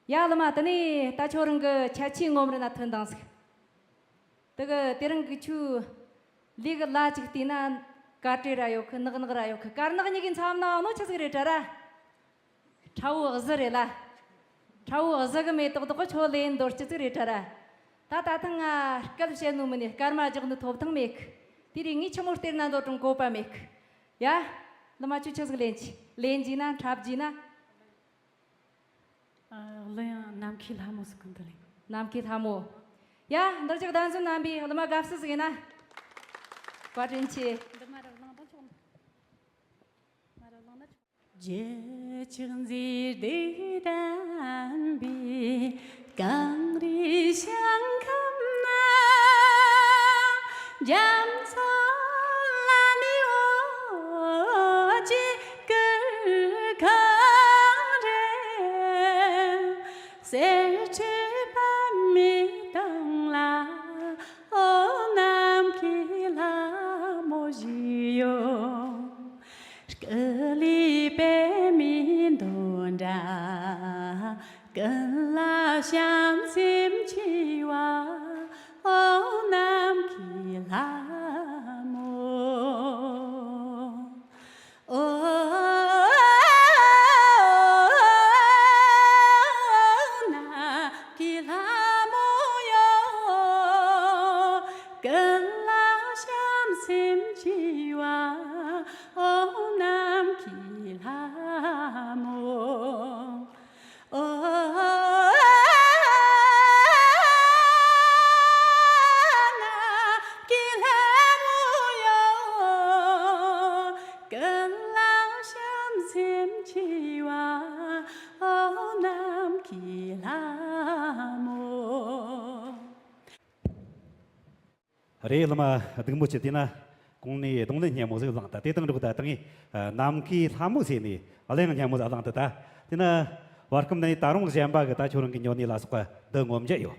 ཡ་བླ་མ་དེ་ནས་ད་ཁྱོད་རང་གི་ཁྱད་ཆོས་ངོམ་རི་ན་ཐོན་དང་ཟིག་དེ་གི་དེ་རིང་གི་ཁྱོད་ལས་གི་ལ་ཅིག་བལྟས་ན་དཀར་དྲི་ར་ཡོད་གི་ནག་ནག་ར་ཡོད་གི་དཀར་ནག་གཉིས་ཀྱི་མཚམས་ན་ནོ་ཆི་ཟིག་རེད་དྲ་ར། ཁྲ་བོ་གཟི་རེད་ལ། ཁྲ་བོ་གཟི་གི་མེ་ཏོག་དག་ཁྱོད་ལེན་འདོར་སྤྱི་ཚིག་རེད་དྲ་ར། ད་ད་ཐེངས་ང་སྐད་བཤད་ནོ་མིན་ནས་སྐར་མ་རྒྱག་ནི་ཐོབ་ཐང་མེད་གི་དེ་རིང་ངས་ཆི་མོ་སྟེར་ན་འདོད་རུང་གོ་བ་མེད་གི་ཡ། བླ་མ་ཁྱོད་ཆི་ཟིག་ལེན་གྱི་ལེན་གྱི་ན་འཁྲབ་གྱི་ན། ཨ། གླུ་དབྱངས་ནམ་མཁའི་ལྷ་མོ་ཟིག་གི་འདི་ལེན། ནམ་མཁའི་ལྷ་མོ། ཡ། འདིར་བཞུགས་གདན་འཛོམས་རྣམ་པའི་བླ་མ་དགའ་བསུ་ཟིག་ཡིན་ན། བཀའ་དྲིན་ཆེ། འདི་མ་ར་བླངས་ད་ཆོག་ན། མ་ར་བླངས་ན་ཆོག་རྗེ་ཆགས་འཛིན་སྡེ་ལྡན་པའི་གངས་རི་ཞིང་ཁམས་ན། རྒྱ་མཚོ་ལ་ནི་འོད་ཀྱི་གུར་ཁང་རེ། གསེར་ཁྲི་པདྨའི་སྟེང་ལ་འོ་ནམ་མཁའི་ལྷ་མོ་བཞུགས་ཡོད། སྐུ་ལུས་པདྨའི་འདོད་འདྲ། ཀུན་ལ་བྱམས་སེམས་ཆེ་བ་འོ་ནམ་མཁའི་ལྷ་མོ། འོ་ནམ་མཁའི་ལྷ་མོ་ཡོ། ཀུན་ལ་བྱམས་སེམས་ཆེ་བ་འོ་ནམ་མཁའི་ལྷ་མོ། འོ་ནམ་མཁའི་ལྷ་མོ་ཡོ། ཀུན་ལ་བྱམས་སེམས་ཆེ་བ་འོ་ནམ་མཁའི་ལྷ་མོ། རེད། བླ་མ་སྡུག་མོ་ཆེ་དེ་ན་གོང་ནས་རྡུང་ལེན་སྙན་མོ་ཟིག་བླངས་ད། དེ་དང་འགྲོགས་ད་ད་ངས་ནམ་མཁའི་ལྷ་མོ་ཟེར་ནས་གླུ་དབྱངས་སྙན་མོ་ཟིག་བླངས་ད་ད། དེ་ན་བར་སྐབས་འདི་ནས་ད་རུང་གཞན་པ་གི་ད་ཁྱོད་རང་གི་འཇོན་ནུས་ལ་སོགས་པ་འདི་ངོམ་རྒྱུ་ཡོད།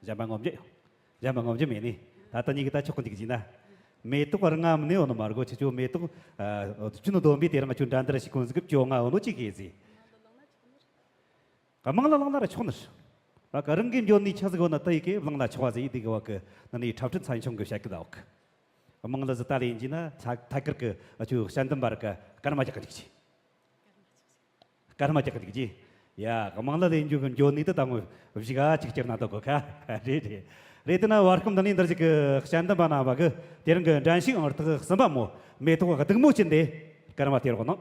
གཞན་པ་ངོམ་རྒྱུ་ཡོད། གཞན་པ་ངོམ་རྒྱུ་མེད་ནས་ད་ལྟ་གཉིས་ཀྱི་ད་ཆོག་གི་འཇུག་བྱས་ན། མེ་ཏོག་ལྔ་མིན་ནས་འོ་ནོ་མ་རྒོ་ཆི་ཆོ་མེ་ཏོག་ཨ་ཆུ་ནོ་སྡོམ་པའི་དེ་རིང་ཆུ་འགྲན་བསྡུར་ཞིག་གོན་ཟིག་བཅོ་ལྔ་འོ་ནོ་ཅིག་གི་ཟིག་དམངས་ལ་བླངས་ན་ར་ཆོག་ནི་རེད། བ་གི་རང་གི་འཇོན་ནུས་ཆི་ཟིག་ཡོད་ན་དེ་ཡི་གེ་བླངས་ན་ཆོག་པ་ཟིག་ཡིན། དེ་གི་བ་གི་ནི་ནི་འཁྲབ་ཁྲིད་ཚན་ཆུང་གི་བཤད་གི་ད་བ་གི་དམངས་ལ་ཟི་ད་ལེན་གྱི་ན་ཐ་ཐད་ཀར་གི་ཨ་ཆུ་དཔྱད་འདེམས་པ་ར་ག་སྐར་མ་རྒྱག་གི་འཇུག་ཅིག་སྐར་མ་རྒྱག་གི་འཇུག་ཅིག་ཡ། དམངས་ལ་ལེན་རྒྱུ་གི་འཇོན་ནུས་དེ་ད་ངོ་བཞི་ག་ཅིག་སྐྱེར་ན་ད་གོ་ཁ་རེད་རེད། རེད་དེ་ན་བར་སྐབས་འདི་ནི་འདིར་ཅིག་གི་དཔྱད་འདེམས་པ་རྣམ་པ་གི་དེ་རིང་གི་འགྲན་ཞུགས་ཨང་རྟགས་གསུམ་པ་མོ་མེ་ཏོག་སྡུག་མོ་ཅན་དེ་སྐར་མ་སྟེར་རོགས་གནང་།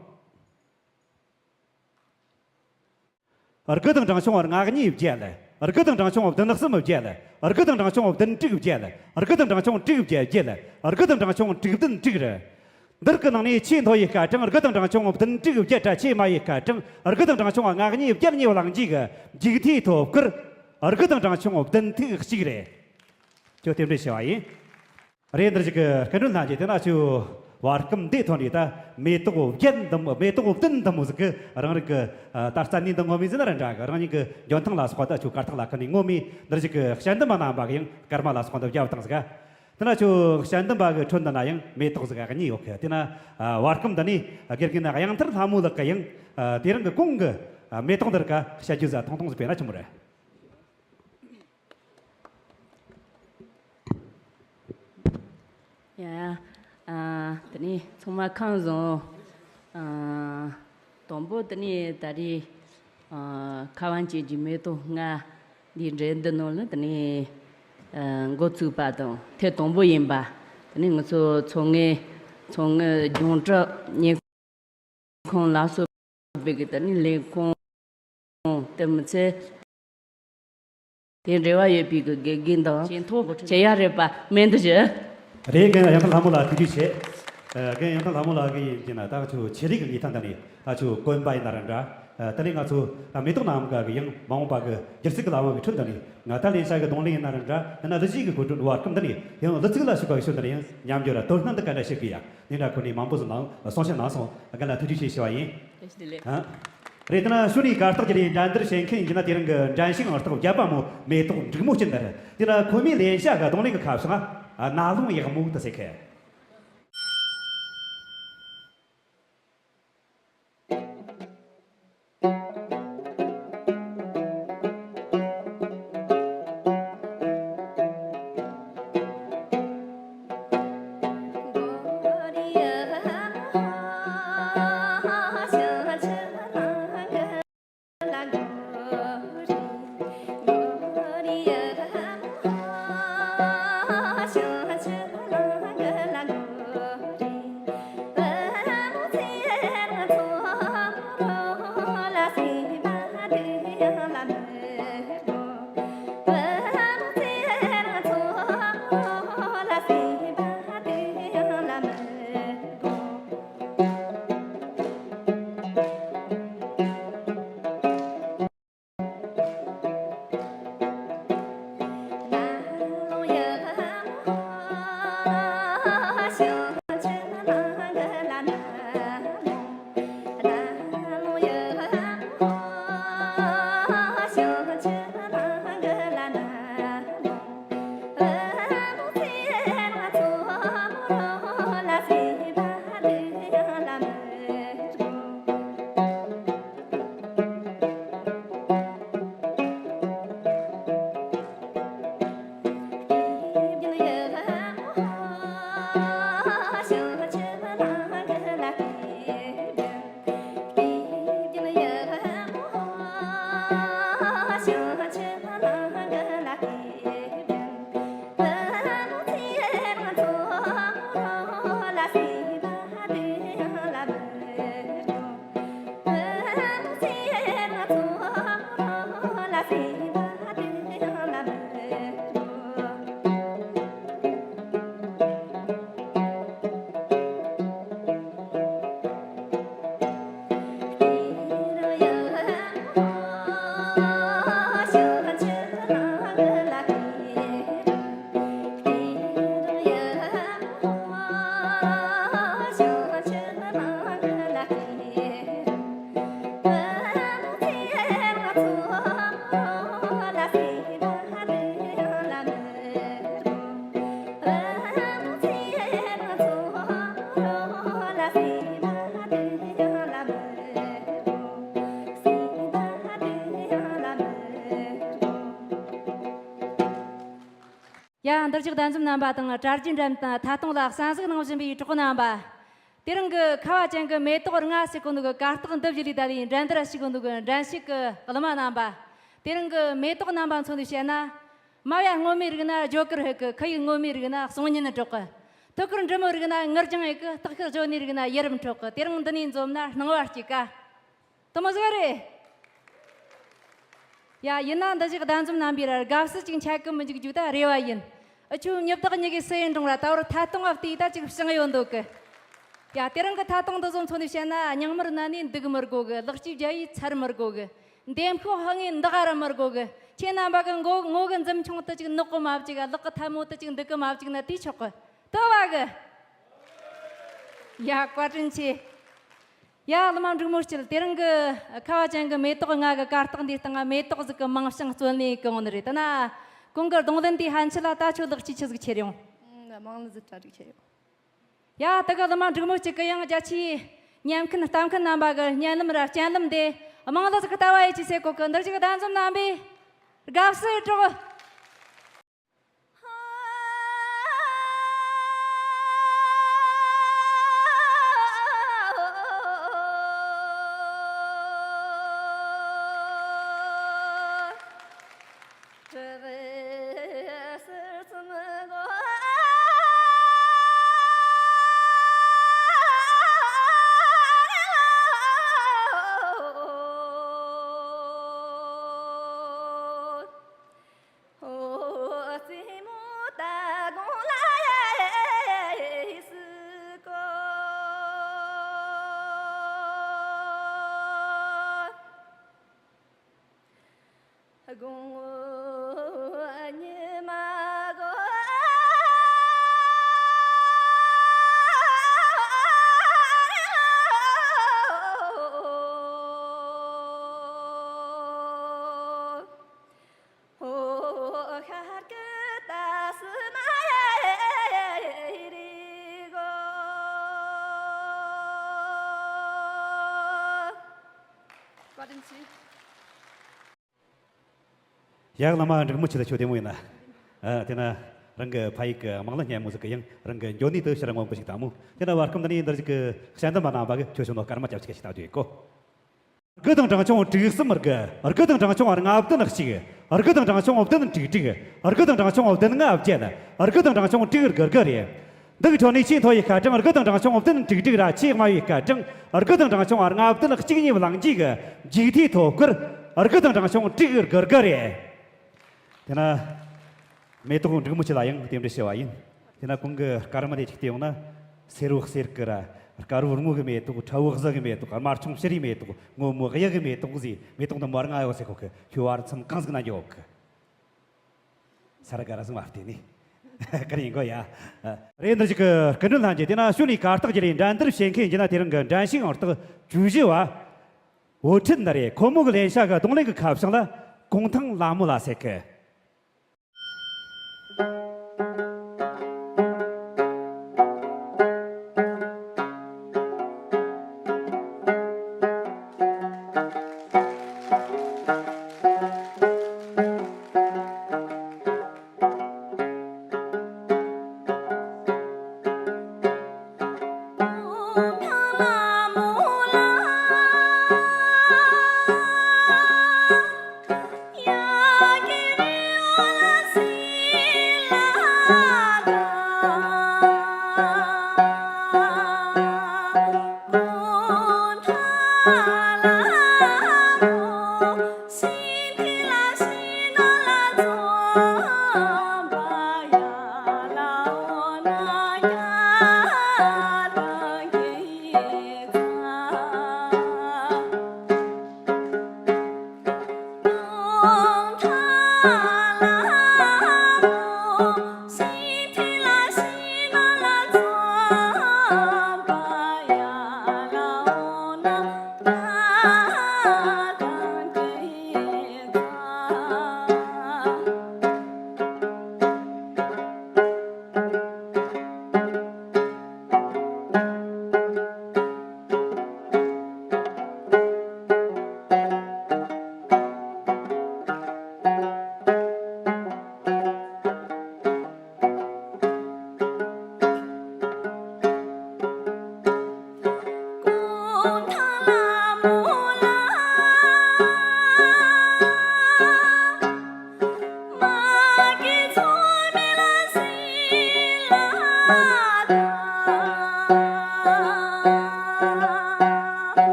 དགུ་དང་དྲང་ཆུང་བ་ལྔ་གཉིས་བརྒྱད་ལ། དགུ་དང་དྲང་ཆུང་བ་བདུན་གསུམ་བརྒྱད་ལ། དགུ་དང་དྲང་ཆུང་བ་བདུན་དྲུག་བརྒྱད་ལ། དགུ་དང་དྲང་ཆུང་དྲུག་བརྒྱད་བརྒྱད་ལ། དགུ་དང་དྲང་ཆུང་དྲུག་བདུན་དྲུག་རེད། འདིར་གི་ནང་ནས་ཆེས་མཐོ་བའི་སྐར་གྲངས་དགུ་དང་དྲང་ཆུང་བ་བདུན་དྲུག་བརྒྱད་ར་ཆེས་དམའ་བའི་སྐར་གྲངས་དགུ་དང་དྲང་ཆུང་བ་ལྔ་གཉིས་བརྒྱད་གཉིས་བླངས་རྗེས་ཀྱི་མཇུག་མཐའི་ཐོབ་སྐར་དགུ་དང་དྲང་ཆུང་བ་བདུན་ཐིག་གཅིག་རེད། ཁྱོད་རྟེན་འབྲེལ་ཞུ་བ་ཡིན། རེད། འདིར་ཞིག་གི་སྐུ་མགྲོན་ལྷན་རྒྱས་དེ་ན་ཆུ་བར་སྐམ་འདི་ཐོན་རེད། ད་མེ་ཏོག་བརྒྱད་འདི་མོ་མེ་ཏོག་བདུན་འདི་མོ་ཟིག་གི་རང་རིགས་ཀྱི་ད་རྩ་ནས་འདི་ངོ་མི་ཟིན་ན་ར་འདྲ་གི་རང་ཉིད་ཀྱི་འཇོན་ཐང་ལ་སོགས་པ་ད་ཆུ་དཀར་ཐག་ལ་ཁ་ནས་ངོ་མི་འདིར་ཞིག་གི་དཔྱད་འདེམས་པ་རྣམ་པ་གི་ཡང་སྐར་མ་ལ་སོགས་པ་འདི་བརྒྱབ་བཏང་ཟིག་དེ་ན་ཆུ་དཔྱད་འདེམས་པ་གི་ཁྲོད་འདི་ན་ཡང་མེ་ཏོག་ཟིག་གཉིས་ཡོད་གི་དེ་ན་བར་སྐམ་འདི་ནི་དགེ་རྒན་ན་གཡང་ཐར་ལྷ་མོ་ལགས་ཀྱི་ཡང་དེ་རིང་གི་གོང་གི་མེ་ཏོག་འདིར་ཀ་དཔྱད་རྒྱུ་ཟ་ཐུང་ཐུང་ཟིག་དཔེར་ན་ཆི་མོ་རེད། ཡ། ཨ། དེ་ནས་ཚང་མ་ཁམས་བཟང་། ཨ། དང་པོ་དེ་ནས་ད་རེས། ཨ། ཁ་བ་ཅན་གྱི་མེ་ཏོག་ལྔ་འདིའི་འགྲན་བསྡུར་ནང་ལ་དེ་ནས། ཨ། འགོ་བཙུགས་པ་དང་ཐེངས་དང་པོ་ཡིན་པ། དེ་ནས་ང་ཚོ་ཚོང་ངེ་ཚོང་ངེ་སྦྱོང་གྲྭ་ཉེ་ཁོང་ལ་སོགས་པའི་གི་ད་ནི་ལས་ཁུངས་དེ་མི་ཚེ་དེ་འབྲེལ་བ་ཡོད་པའི་གི་དགེ་རྒན་དང་ཇེ་མཐོ་བྱེད་ཡ་རེད་པ་མེད་འདུག་ཞུ། རེད། རྒན་ཡང་ཐང་ལྷ་མོ་ལགས་ཐུགས་རྗེ་ཆེ། ཨ། རྒན་ཡང་ཐང་ལྷ་མོ་ལགས་ཀྱི་ཡིན་གྱི་ན་ད་ཆུ་ཆེད་ལས་ཀྱི་ངེས་ཐང་ད་ནི་ད་ཆུ་དཀོན་པ་ཡིན་ན་ར་འདྲ། ཨ། ད་ནི་ང་ཚོ་ད་མེ་ཏོག་ནམ་མཁའ་གི་ཡང་མ་འོངས་པ་གི་སྒྱུ་རྩལ་གྱི་ལམ་བུ་གི་ཁྲོད་ད་ནི་ང་ད་ལེན་བྱ་གི་གདོང་ལེན་ཡིན་ན་ར་འདྲ། ཡང་ན་ལི་ཅི་གི་གོ་སྒྲོན་བར་སྐམ་ད་ནི་ཡང་ལི་ཚིག་ལ་ཞུགས་པ་གི་ཤོད་ད་ནི་ཡང་ཉམས་འགྱུར་ར་དོ་སྣང་ད་ག་འདྲ་བྱེད་གི་ཡ། འདི་འདྲ་ཁོ་ནས་མང་པོ་ཟིག་གནང་གསུང་བཤད་གནང་སོང་། རྒན་ལགས་ཐུགས་རྗེ་ཆེ་ཞུ་བ་ཡིན། བཀྲ་ཤིས་བདེ་ལེགས། ཨ། རེད། དེ་ན་ཤུ་ནི་གར་སྟེགས་ཀྱི་ལས་འགྲན་བསྡུར་བྱེད་མཁན་ཡིན་གྱི་ན་དེ་རིང་གི་འགྲན་ཞུགས་ཨང་རྟགས་བརྒྱད་པ་མོ་མེ་ཏོག་འབྲུག་མོ་སྐྱིད་འདིར་དེ་ན་ཁོ་མོའི་ལེན་བྱ་གི་གདོང་ལེན་གྱི་ཁ་བྱང་ང་ ཨ། ན་ལུང་ཡག་མོ་དུ་ཟེར་ཁེ། ཡ། འདིར་བཞུགས་གདན་འཛོམས་རྣམ་པ་དང་། གྲྭ་རྒྱུན་འགྲན་དང་ཐད་གཏོང་ལ་གསན་གཟིགས་གནང་བཞིན་པའི་གྲོགས་རྣམ་པ། དེ་རིང་གི་ཁ་བ་ཅན་གྱི་མེ་ཏོག་ལྔ་ཟེར་གོ་ནོ་གི་གར་སྟེགས་འདི་བཞི་ལས་བསྡད་པའི་འགྲན་བསྡུར་ཞུགས་གོ་ནོ་གི་འགྲན་ཞུགས་ཀྱི་གླུ་མ་རྣམ་པ། དེ་རིང་གི་མེ་ཏོག་རྣམ་པ་མཚོན་ནས་བཤད་ན། མ་ཡ་སྔོན་མའི་རིགས་ན་ཇོ་ཀར་ཧི་ཀི། ཁ་ཡི་སྔོན་མའི་རིགས་ན་གསུང་སྙན་སྒྲོག་གི། ཐུགས་ཁུར་འབྲི་མོའི་རིགས་ན་ངུར་སྦྱང་ཡི་གི། སྟག་ཤར་ཇོ་ནིའི་རིགས་ན་ཡི་རབས་འཕྲོག་གི། དེ་རིང་འདི་ནས་འཛོམས་ན་སྣང་བ་སྐྱིད་ཀ། དེ་མོ་ཟིག་རེད། ཡ། ཡིན་ན་འདི་བཞུགས་གདན་འཛོམས་རྣམ་པས་ར་དགའ་བསུ་ཅིག་འཆད་གི་མི་འཇུག་རྒྱུ་ད་རེ་བ་ཡིན། ཨ་ཆུ་མྱི་བདག་ཉིད་ཀྱི་སུ་ཡིན་འགྲོང་ར། ད་བར་ཐད་གཏོང་ཨ་བལྟས་ད་ཅིག་བྱུང་ཡོད་འདུག་གི། ཡ། དེ་རིང་གི་ཐད་གཏོང་འདི་ཚོ་མཚོན་ནས་བཤད་ན། རྙིང་མར་ན་ནས་འདུག་མི་དགོ་གི། ལག་སྐྱེས་བརྒྱ་ཡིས་ཚར་མི་དགོ་གི། འདེམས་ཤོག་ཧ་ངེས་འདག་ར་མི་དགོ་གི། ཁྱེད་རྣམ་པ་གི་མགོ་ངོ་གི་འཛུམ་ཆུང་དུ་ཅིག་ནག་གོ་མ་བཅུག་ག། ལག་གི་ཐལ་མོ་དུ་ཅིག་འདུག་གི་མ་བཅུག་ན་དེ་ཆོག་གི། ལྟོས་བ་གི། ཡ། བཀའ་དྲིན་ཆེ། ཡ། གླུ་མ་འབྲུག་མོ་སྐྱིད། དེ་རིང་གི་ཁ་བ་ཅན་གྱི་མེ་ཏོག་ལྔ་གི་གར་སྟེགས་འདིའི་སྟེང་ང་མེ་ཏོག་ཟིག་གི་མིང་བྱང་བརྩོན་ལེན་གི་འོང་ནི་རེད། ད་ན་གོང་གི་རྡུང་ལེན་དེའི་ཕན་ཆད་ལ་ད་ཁྱོད་ལེགས་སྐྱེས་ཆི་ཟིག་ཁྱེར་ཡོང་། ཨང་། མང་ལ་ཟིག་གྲ་སྒྲིག་ཁྱེར་ཡོང་། ཡ། དེ་གི་གླུ་མ་འབྲུག་མོ་སྐྱིད་གི་ཡང་རྒྱ་ཆེའི་ཉན་མཁན་ལྟ་མཁན་རྣམ་པ་གི་སྙན་ལམ་ར་སྤྱན་ལམ་དེ་མང་ལ་ཟིག་གི་ལྟ་བ་ཡེ་ཆི་ཟེར་གོ་གི། འདིར་བཞུགས་གདན་འཛོམས་རྣམ་པས་དགའ་བསུ་སྒྲོག། ཡག་བླ་མ་འབྲུག་མོ་ཆེ་ལ་ཁྱོད་བདེ་མོ་ཡིན་ན། ཨ། དེ་ན་རང་གི་ཕ་ཡུལ་གྱི་དམངས་གླུ་སྙན་མོ་ཟིག་གི་ཡང་རང་གི་འགྱོ་ནུས་དུ་ཕྱིར་མངོན་པོ་ཞིག་དང་མོ། དེ་ན་བར་སྐབས་འདི་ནས་འདིར་ཞིག་གི་དཔྱད་འདེམས་པ་རྣམ་པ་གི་ཁྱོད་ཆུང་ནོ་སྐར་མ་ཅབ་ཅིག་ཞིག་བཏང་དུས་གོ། དགུ་དང་གྲངས་ཆུང་དྲུག་གསུམ་དགུ། དགུ་དང་གྲངས་ཆུང་ལྔ་བདུན་གཅིག། དགུ་དང་གྲངས་ཆུང་བདུན་དྲུག་དྲུག། དགུ་དང་གྲངས་ཆུང་བདུན་ལྔ་བརྒྱད། དགུ་དང་གྲངས་ཆུང་དྲུག་དགུ་དགུ་རེད། འདི་གི་ཁྲོད་ནས་ཆེས་མཐོ་བའི་སྐར་གྲངས་དགུ་དང་གྲངས་ཆུང་བདུན་དྲུག་དྲུག་ར། ཆེས་དམའ་བའི་སྐར་གྲངས་དགུ་དང་གྲངས་ཆུང་ལྔ་བདུན་གཅིག་གཉིས་བླངས་རྗེས་ཀྱི་མཇུག་མཐའི་ཐོ་སྐར་དགུ་དང་གྲངས་ཆུང་དྲུག་དགུ་དགུ་རེད། དེ་ན། མེ་ཏོག་འབྲུག་མོ་ཆེ་ལ་ཡང་རྟེན་འབྲེལ་ཞུ་བ་ཡིན། དེ་ན་གོང་གི་སྐར་མ་དེ་གཅིག་བལྟས་ཡོང་ན། སེར་བོ་གསེར་གྱི་ར། དཀར་བོ་སྔོ་གི་མེ་ཏོག། ཁྲ་བོ་གཟི་གི་མེ་ཏོག། དམར་ཆུང་བྱུ་རུའི་མེ་ཏོག། སྔོན་མོ་གཡུ་གི་མེ་ཏོག་ཟེར། མེ་ཏོག་འདི་མོ་ལྔ་ཡོད་ཟེར་གོ་གི། ཁྱོད་བར་མཚམས་གང་ཟིག་ན་འགྱོ་གི། ས་ར་ག་ར་སོང་བ་བལྟས་ནི། ག་རེ་ཡིན་གོ་ཡ། རེད། འདིར་ཞིག་གི་སྐུ་མགྲོན་ལྷན་རྒྱས། དེ་ན་ཤུལ་ནས་གར་སྟེགས་བརྒྱུད་ནས་འགྲན་བསྡུར་བྱེད་མཁན་ཡིན་ན། དེ་རིང་གི་འགྲན་ཞུགས་ཨང་རྟགས་བཅུ་བཞི་བ། འོ་ཁྲིད་འདི་རེད། ཁོ་མོ་གི་ལེན་བྱ་གི་རྡུང་ལེན་གྱི་ཁ་བྱང་ལ་གུང་ཐང་ལ་མོ་ལ་ཟེར་གི།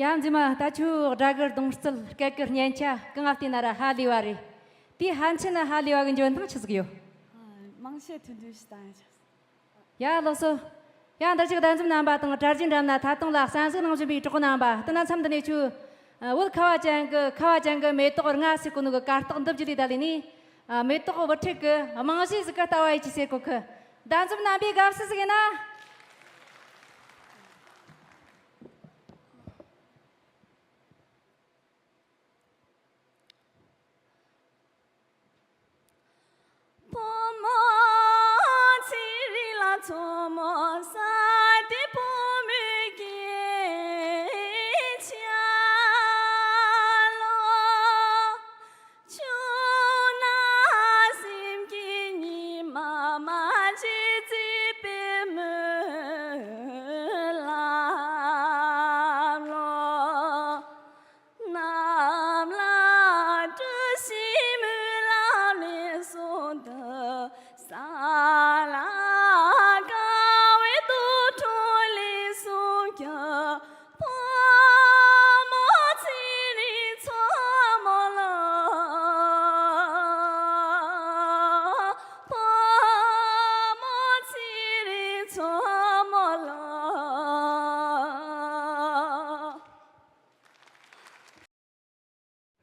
ཡ། མཛེས་མ། ད་ཁྱོད་སྒྲ་གི་རྡུང་རྩལ། སྐད་གི་སྙན་ཆ་གང་ང་བལྟས་ན་ར་ཧ་ལས་པ་རེད། དེ་ཕན་ཆད་ན་ཧ་ལས་པ་གི་འཇོན་ཐང་ཆི་ཟིག་ཡོད། མང་ཤོས་ཐུང་ཐུང་ཞིག་བཏང་ཡ། ཡ། ལགས་སོ། ཡ། འདིར་ཅིག་གདན་འཛོམས་རྣམ་པ་དང་གྲྭ་རྒྱུན་འགྲམ་ན་ཐད་གཏོང་ལ་གསན་གཟིགས་གནང་བཞིན་པའི་གྲོགས་པོ་རྣམ་པ། ད་ན་མཚམས་འདི་ནས་ཁྱོད་བོད་ཁ་བ་ཅན་གི་ཁ་བ་ཅན་གི་མེ་ཏོག་ལྔ་ཟེར་གོ་ནོ་གི་གར་སྟེགས་འདི་བརྒྱུད་ལས་ད་ལས་ནས། མེ་ཏོག་བུ་ཁྲིད་གི་རྨང་གཞི་ཟིག་གི་ལྟ་བ་ཡིན་གྱི་ཟེར་གོ་གི། གདན་འཛོམས་རྣམ་པའི་དགའ་བསུ་ཟིག་ཡིན་ན།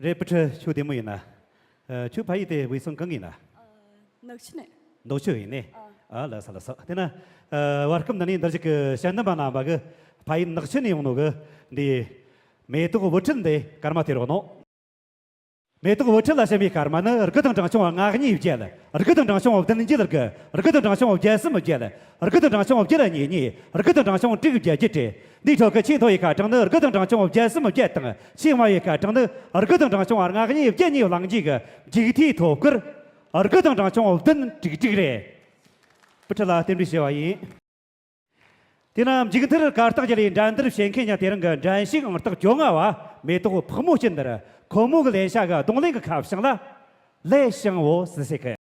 རེད། སྤུ་ཁྲི་ཁྱོད་བདེ་མོ་ཡིན་ན། ཨ། ཁྱོད་ཕ་ཡུལ་དེ་དབུས་གཙང་གང་ཡིན་ན། ནག་ཆུ་ནས། ནག་ཆུ་ཡིན་ནི། ཨ། ལགས་སོ་ལགས་སོ། དེ་ན། ཨ། བར་སྐབས་འདི་ནས་འདིར་ཞིག་གི་ཞལ་འདོན་པ་རྣམ་པ་གི་ཕ་ཡུལ་ནག་ཆུ་ནས་ཡོང་ནོ་གི་འདི་མེ་ཏོག་བུ་ཁྲིད་འདི་སྐར་མ་དེ་རོགས་ནོ། མེ་ཏོག་བུ་ཁྲིད་ལ་བྱིན་པའི་སྐར་མ་ནི། དགུ་དང་གྲངས་ཆུང་ལྔ་གཉིས་བརྒྱད། དགུ་དང་གྲངས་ཆུང་བདུན་བརྒྱད་དགུ། དགུ་དང་གྲངས་ཆུང་བརྒྱད་གསུམ་བརྒྱད། དགུ་དང་གྲངས་ཆུང་བརྒྱད་གཉིས་གཉིས། དགུ་དང་གྲངས་ཆུང་དྲུག་བརྒྱད་བརྒྱད་བརྒྱད། འདིའི་ཁྲོད་ཀྱི་ཆེས་མཐོ་བའི་ཁ་གྲངས་ནི་དགུ་དང་གྲངས་ཆུང་བརྒྱད་གསུམ་བརྒྱད་དང་། ཆེས་དམའ་བའི་ཁ་གྲངས་ནི་དགུ་དང་གྲངས་ཆུང་ལྔ་གཉིས་བརྒྱད་གཉིས་བླངས་རྗེས་ཀྱི་མཇུག་མཐའི་ཐོབ་སྐར་དགུ་དང་གྲངས་ཆུང་བདུན་དྲུག་དྲུག་རེད། སྤུ་ཁྲི་ལ་རྟེན་འབྲེལ་ཞུ་བ་ཡིན། དེ་ན་མཇུག་མཐར་གར་སྟེགས་བརྒྱུད་ལས་འགྲན་བསྡུར་བྱེད་མཁན་ཡང་དེ་རིང་གི་འགྲན་ཞུགས་ཨང་རྟགས་བཅོ་ལྔ་བ་མེ་ཏོག་ཕག་མོ་སྐྱིད་འདིར་ཁོ་མོ་གི་ལེན་བྱ་གི་རྡུང་ལེན་གྱི་ཁ་བྱང་ལ་ལས་བྱང་བོ་ཟི་སེ་གི།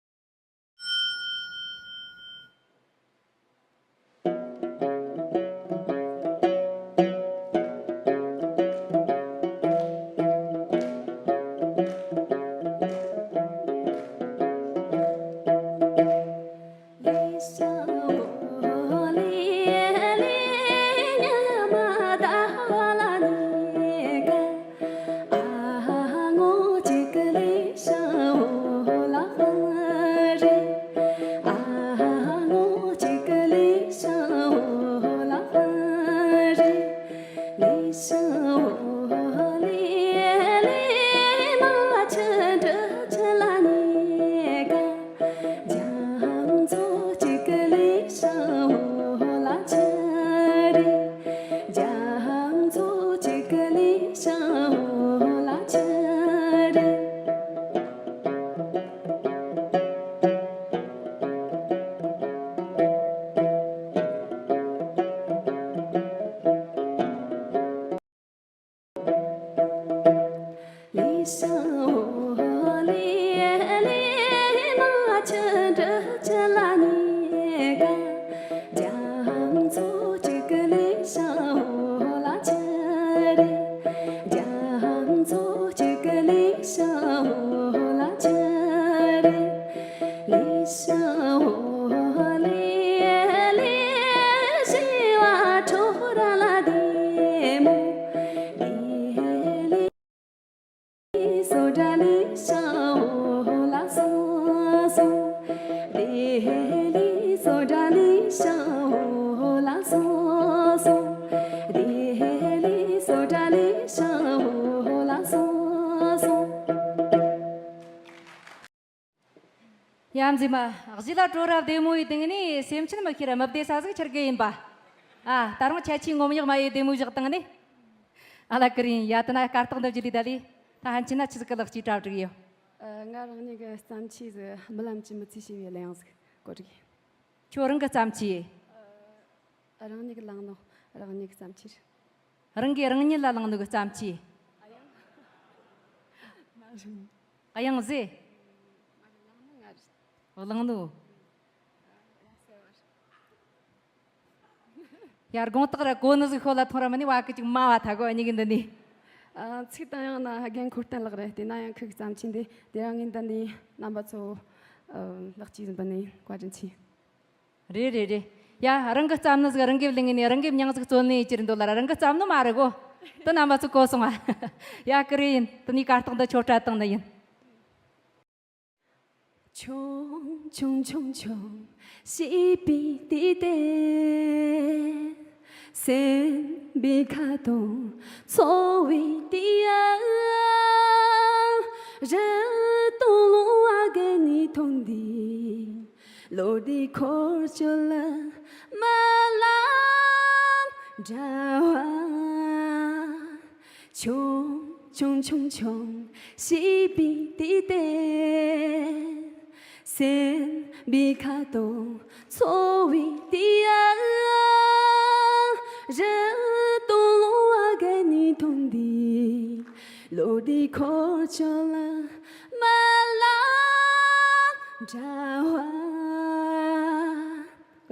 ཡ་མཛེས་མ། གཞས་ལ་བྲོ་ར་བདེ་མོ་ཡི་སྟེང་ནས་སེམས་ཅན་མི་ཤེས་ར་མི་བདེ་ས་ཟིག་ཆར་གི་ཡིན་པ། ཨ། ད་རུང་ཁྱད་ཆོས་ངོམ་ཡག་མ་ཡི་བདེ་མོ་བཞག་སྟེང་ནས། ཨ་ལ་ཀི་རིན། ཡ་དེ་ན་གར་སྟེགས་འདི་བརྒྱུད་ལས་ད་ལས་ད་ཕན་ཆད་ན་ཆི་ཟིག་གི་ལག་ཅིག་གྲ་སྒྲིག་ཡོད། ཨ། ང་རང་ཉིད་ཀྱི་བརྩམས་ཆོས་ཟིག་རྨི་ལམ་གྱི་མི་ཚེ་ཞེས་པའི་གླུ་དབྱངས་ཟིག་གོ་སྒྲིག་ཡིན། ཁྱོད་རང་གི་བརྩམས་ཆོས། ཨ། རང་ཉིད་ཀྱི་བླངས་ནོ། རང་ཉིད་ཀྱི་བརྩམས་ཆོས། རང་གིས་རང་ཉིད་ལ་བླངས་ནོ་གི་བརྩམས་ཆོས། དབྱངས་ཟེར། བླངས་ནོ། ཡར་དགོང་དག་ར་གོ་ནི་ཟིག་ཤོད་ལ་ཐོང་ར་མི་ནི་བ་ཀི་ཅིག་མ་བ་ཐ་གོ་ཨ་ནི་གི་འདི་ནི། ཨ། ཚིག་དང་དབྱངས་ན་ཧ་གན་འཁོར་བསྟན་ལགས་རེད། དེ་ན་ཡང་ཁོ་གི་བརྩམས་ཆོས་འདི་དེ་རིང་ངས་འདི་ནི་རྣམ་པ་ཚོ་ལག་ཅིག་ཟིན་པ་ནི་བཀའ་དྲིན་ཆེ། རེད་རེད་རེད། ཡ། རང་གི་བརྩམས་ནི་ཟིག་རང་གིས་བླངས་ནི་རང་གིས་མྱིང་ཟིག་བཙོན་ནི་ཡི་ཅི་རེད་འདོད་ལ་ར་རང་གིས་བརྩམས་ནི་མ་རེད་གོ། དེ་རྣམ་པ་ཚོ་གོ་སོང་ང་། ཡ། ཀི་རེ་ཡིན། དེ་ནི་གར་སྟེགས་འདི་ཆོ་གྲ་བཏང་ནི་ཡིན།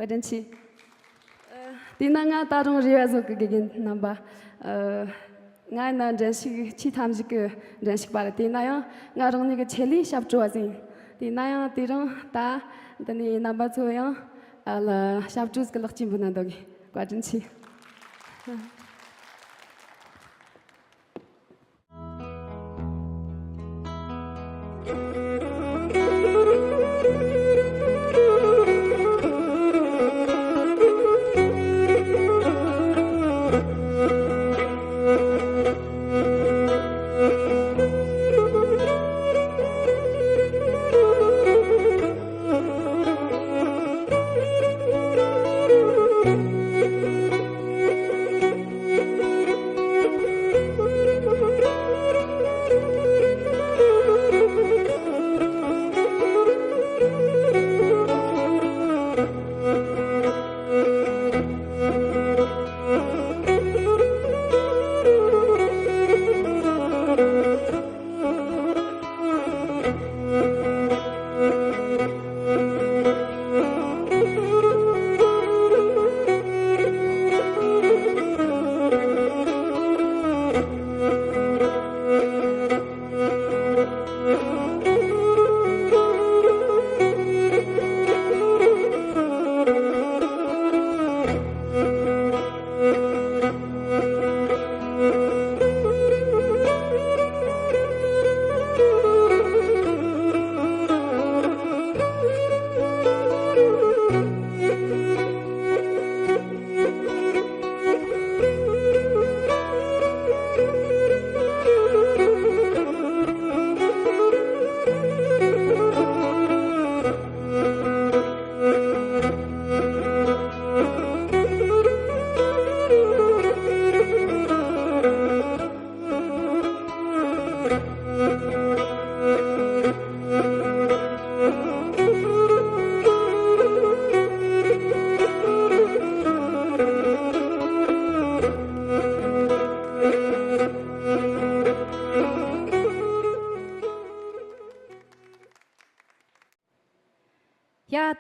བཀའ་དྲིན་ཆེ། ཨ། དེས་ན་ང་ད་རུང་རེ་བ་བཟོ་གི་དགེ་རྒན་རྣམ་པ། ཨ། ང་ཡིན་ན་འགྲན་ཞུགས་ཆེས་མཐའ་མཇུག་གི་འགྲན་ཞུགས་པ་རེད། དེས་ན་ཡང་ང་རང་ཉིད་ཀྱི་ཆེད་ལས་ཞབས་བྲོ་བ་ཟིན། དེས་ན་ཡང་དེ་རིང་ད་འདི་ནས་རྣམ་པ་ཚོ་ཡང་ཨ་ལ་ཞབས་བྲོ་ཟིག་གི་ལག་ཅིག་འབུལ་ན་འདོད་གི། བཀའ་དྲིན་ཆེ།